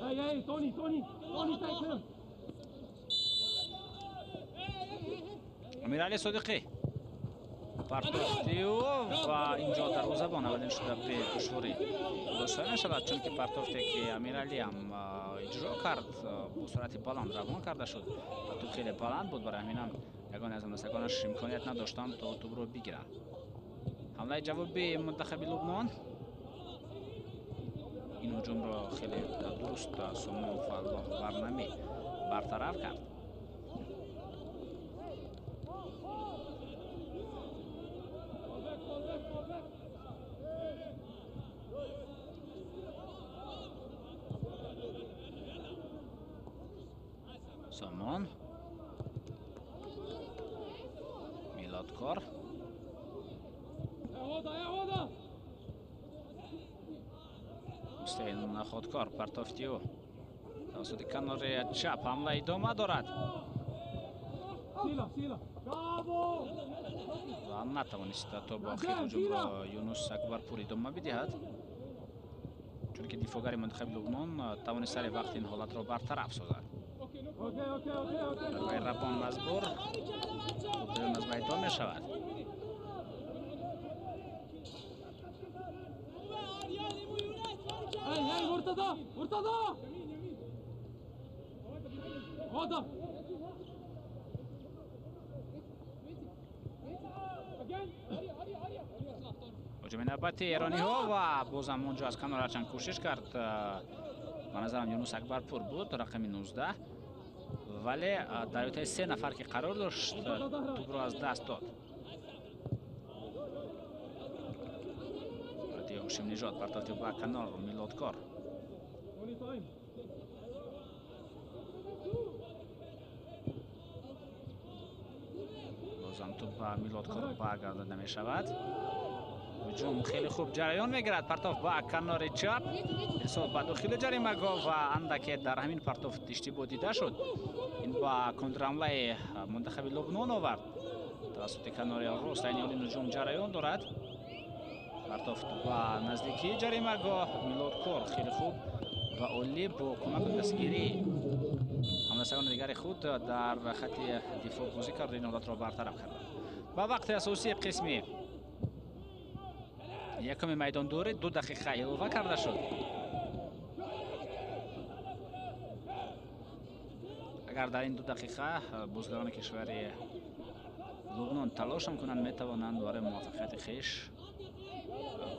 هاي هاي توني توني توني تايكل. امیرعلی صدیقی партофтиу ва инҷо дарвозабон аввалин шуда бе душворӣ гузошта мешавад, чунки партофте ки Амиралиам иҷро кард бо суръати баланд равон карда шуд ва тӯб хеле баланд буд, барои ҳаминам ягоне аз ҳамдастагонаш имконият надоштанд то тӯбро бигиранд. Ҳамлаи ҷавобии мунтахаби Лубнон ин ҳуҷумро хеле дуруст Сомон Фаллоҳ Барнамӣ бартараф кард. Сомон Милодкор Ҳусейн Ходкор партофтиу тавассути канори чап ҳамла идома дорад ва натавонист то ба охир ҳуҷумро Юнус Акбарпур идома бидиҳад, чунки дифоъгари мунтахаби Лубнон тавонист сари вақт ин ҳолатро бартараф созад. Дарваи рабон мазбур берун аз майдон мешавад. Ҳуҷуми навбати эрониҳо ва бозам онҷо аз канор ҳарчанд кӯшиш кард, ба назарам Юнус Акбарпур буд, рақами 19, вале дар ютаи се нафар ки қарор дошт тӯбро аз даст дод. Ҳошимнижод партофти ба канор Милодкор. Бозам тӯб ба Милодкор баргардонида мешавад. Ҳуҷум хеле хуб ҷараён мегирад. Партоф ба канори чап, ирсол ба дохили ҷаримагоҳ ва андаке дар ҳамин партоф иштибоҳ дида шуд. Ин ба контрҳамлаи мунтахаби Лубнон овард. Тавассути канори рост айни ҳол ин ҳуҷум ҷараён дорад. Партоф ба наздикии ҷаримагоҳ, Милодкор хеле хуб ва олӣ бо кӯмаку дастгирии ҳамдастагони дигари худ дар хати дифоъ бозӣ кард ин ҳолатро бартараф карданд. Ба вақти асосии қисми якуми майдондорӣ 2 дақиқа илова карда шуд. Агар дар ин 2 дақиқа бозигарони кишвари Лубнон талошам кунанд, метавонанд барои муваффақияти хеш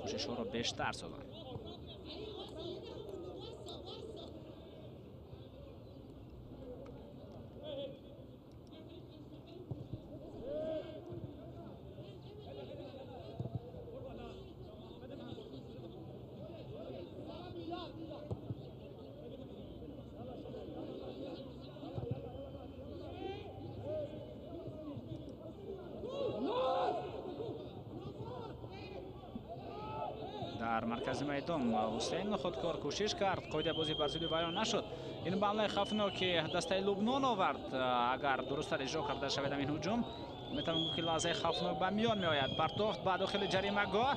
кӯшишҳоро бештар созанд. Дар маркази майдон Ҳусейн Ходкор кӯшиш кард, қоидабозӣ бар зидди вайрон нашуд. Ин ба ҳамлаи хавфноки дастаи Лубнон овард. Агар дурусттар иҷро карда шавад ҳамин ҳуҷум, метавон гуфт ки лаҳзаи хавфнок ба миён меояд. Партофт ба дохили ҷаримагоҳ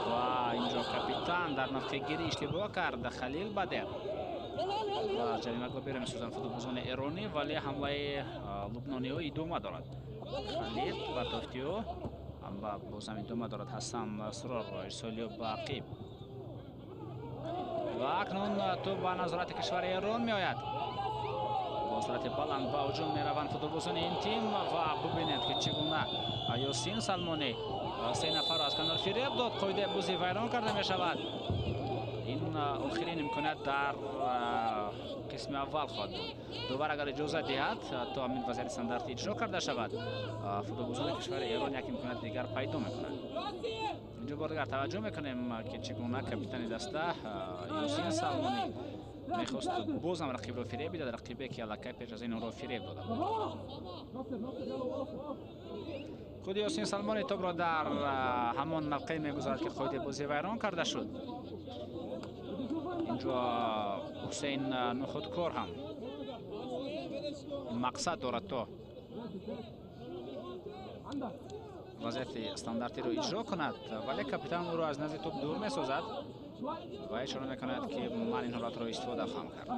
ва инҷо капитан дар мавқеъгирӣ иштибоҳ кард Халил Бадер. Ва аз ҷаримагоҳ берун месозанд футболбозони эронӣ, вале ҳамлаи лубнониҳо идома дорад. Халил партофтиё ва бозам идома дорад Ҳасан Срор ирсолиё ба ақиб. Ва акнун тӯб ба назорати кишвари Эрон меояд. Бо суръати баланд ба ҳуҷум мераванд футболбозони ин тим ва бубинед ки чӣ гуна Ёсин Салмонӣ се нафарро аз канор фиреб дод. Қоидаи бозӣ вайрон карда мешавад. Ин охирин имконият дар қисми аввал хоҳад буд. Довар агар иҷоза диҳад, то ҳамин вазъияти стандартӣ иҷро карда шавад, футболбозони кишвари Эрон як имконияти дигар пайдо мекунанд. Инҷо бор дигар таваҷҷӯҳ мекунем, ки чӣ гуна капитани даста Ёсин Салмонӣ мехост бозам рақибро фиреб бидад, рақибе ки аллакай пеш аз ин ӯро фиреб дода буд. Худи Ёсин Салмонӣ топро дар ҳамон мавқеъ мегузорад, ки қоидаи бозӣ вайрон карда шуд. Инҷо Ҳусейн Нухудкор ҳам мақсад дорад то вазъияти стандартиро иҷро кунад, вале капитан ӯро аз назди топ дур месозад ва ишора мекунад, ки ман ин ҳолатро истифода хоҳам кард.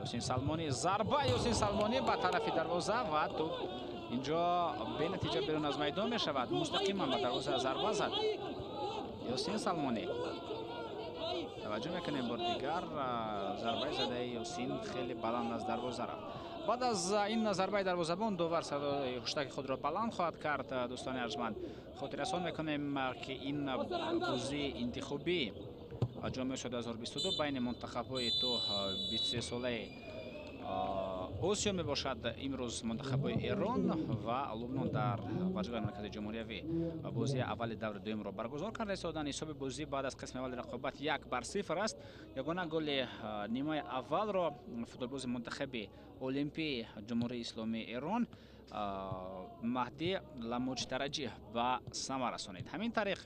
Ёсин Салмонӣ, зарба Ёсин Салмонӣ ба тарафи дарвоза ва топ инҷо бенатиҷа берун аз майдон мешавад. Мустақиман ба дарвоза зарба зад Ёсин Салмонӣ. Таваҷҷӯҳ мекунем бор дигар, зарбаи задаи Ёсин хеле баланд аз дарвоза рафт. Баъд аз ин зарбаи дарвозабон довар садои ҳуштаки худро баланд хоҳад кард. Дӯстони арҷманд, хотиррасон мекунем, ки ин бозии интихобӣ ҷоми Осиё 2022 байни мунтахабҳои то 23 солаи Осиё мебошад. Имрӯз мунтахабҳои Эрон ва Лубнон дар варзишгоҳи маркази ҷумҳуриявӣ бозии аввали даври дуюмро баргузор карда истоданд. Ҳисоби бозӣ баъд аз қисми аввали рақобат 1-0 аст. Ягона голи нимаи аввалро футболбози мунтахаби Олимпии Ҷумҳурии Исломии Эрон Маҳдӣ Ламуҷтараҷӣ ба самар расонид. Ҳамин тариқ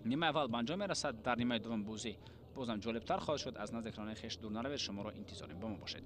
нимаи аввал ба анҷом мерасад. Дар нимаи дуввум бозӣ бозам ҷолибтар хоҳад шуд. Аз назди экранои хеш дур наравед, шуморо интизорем. Бо мо бошед.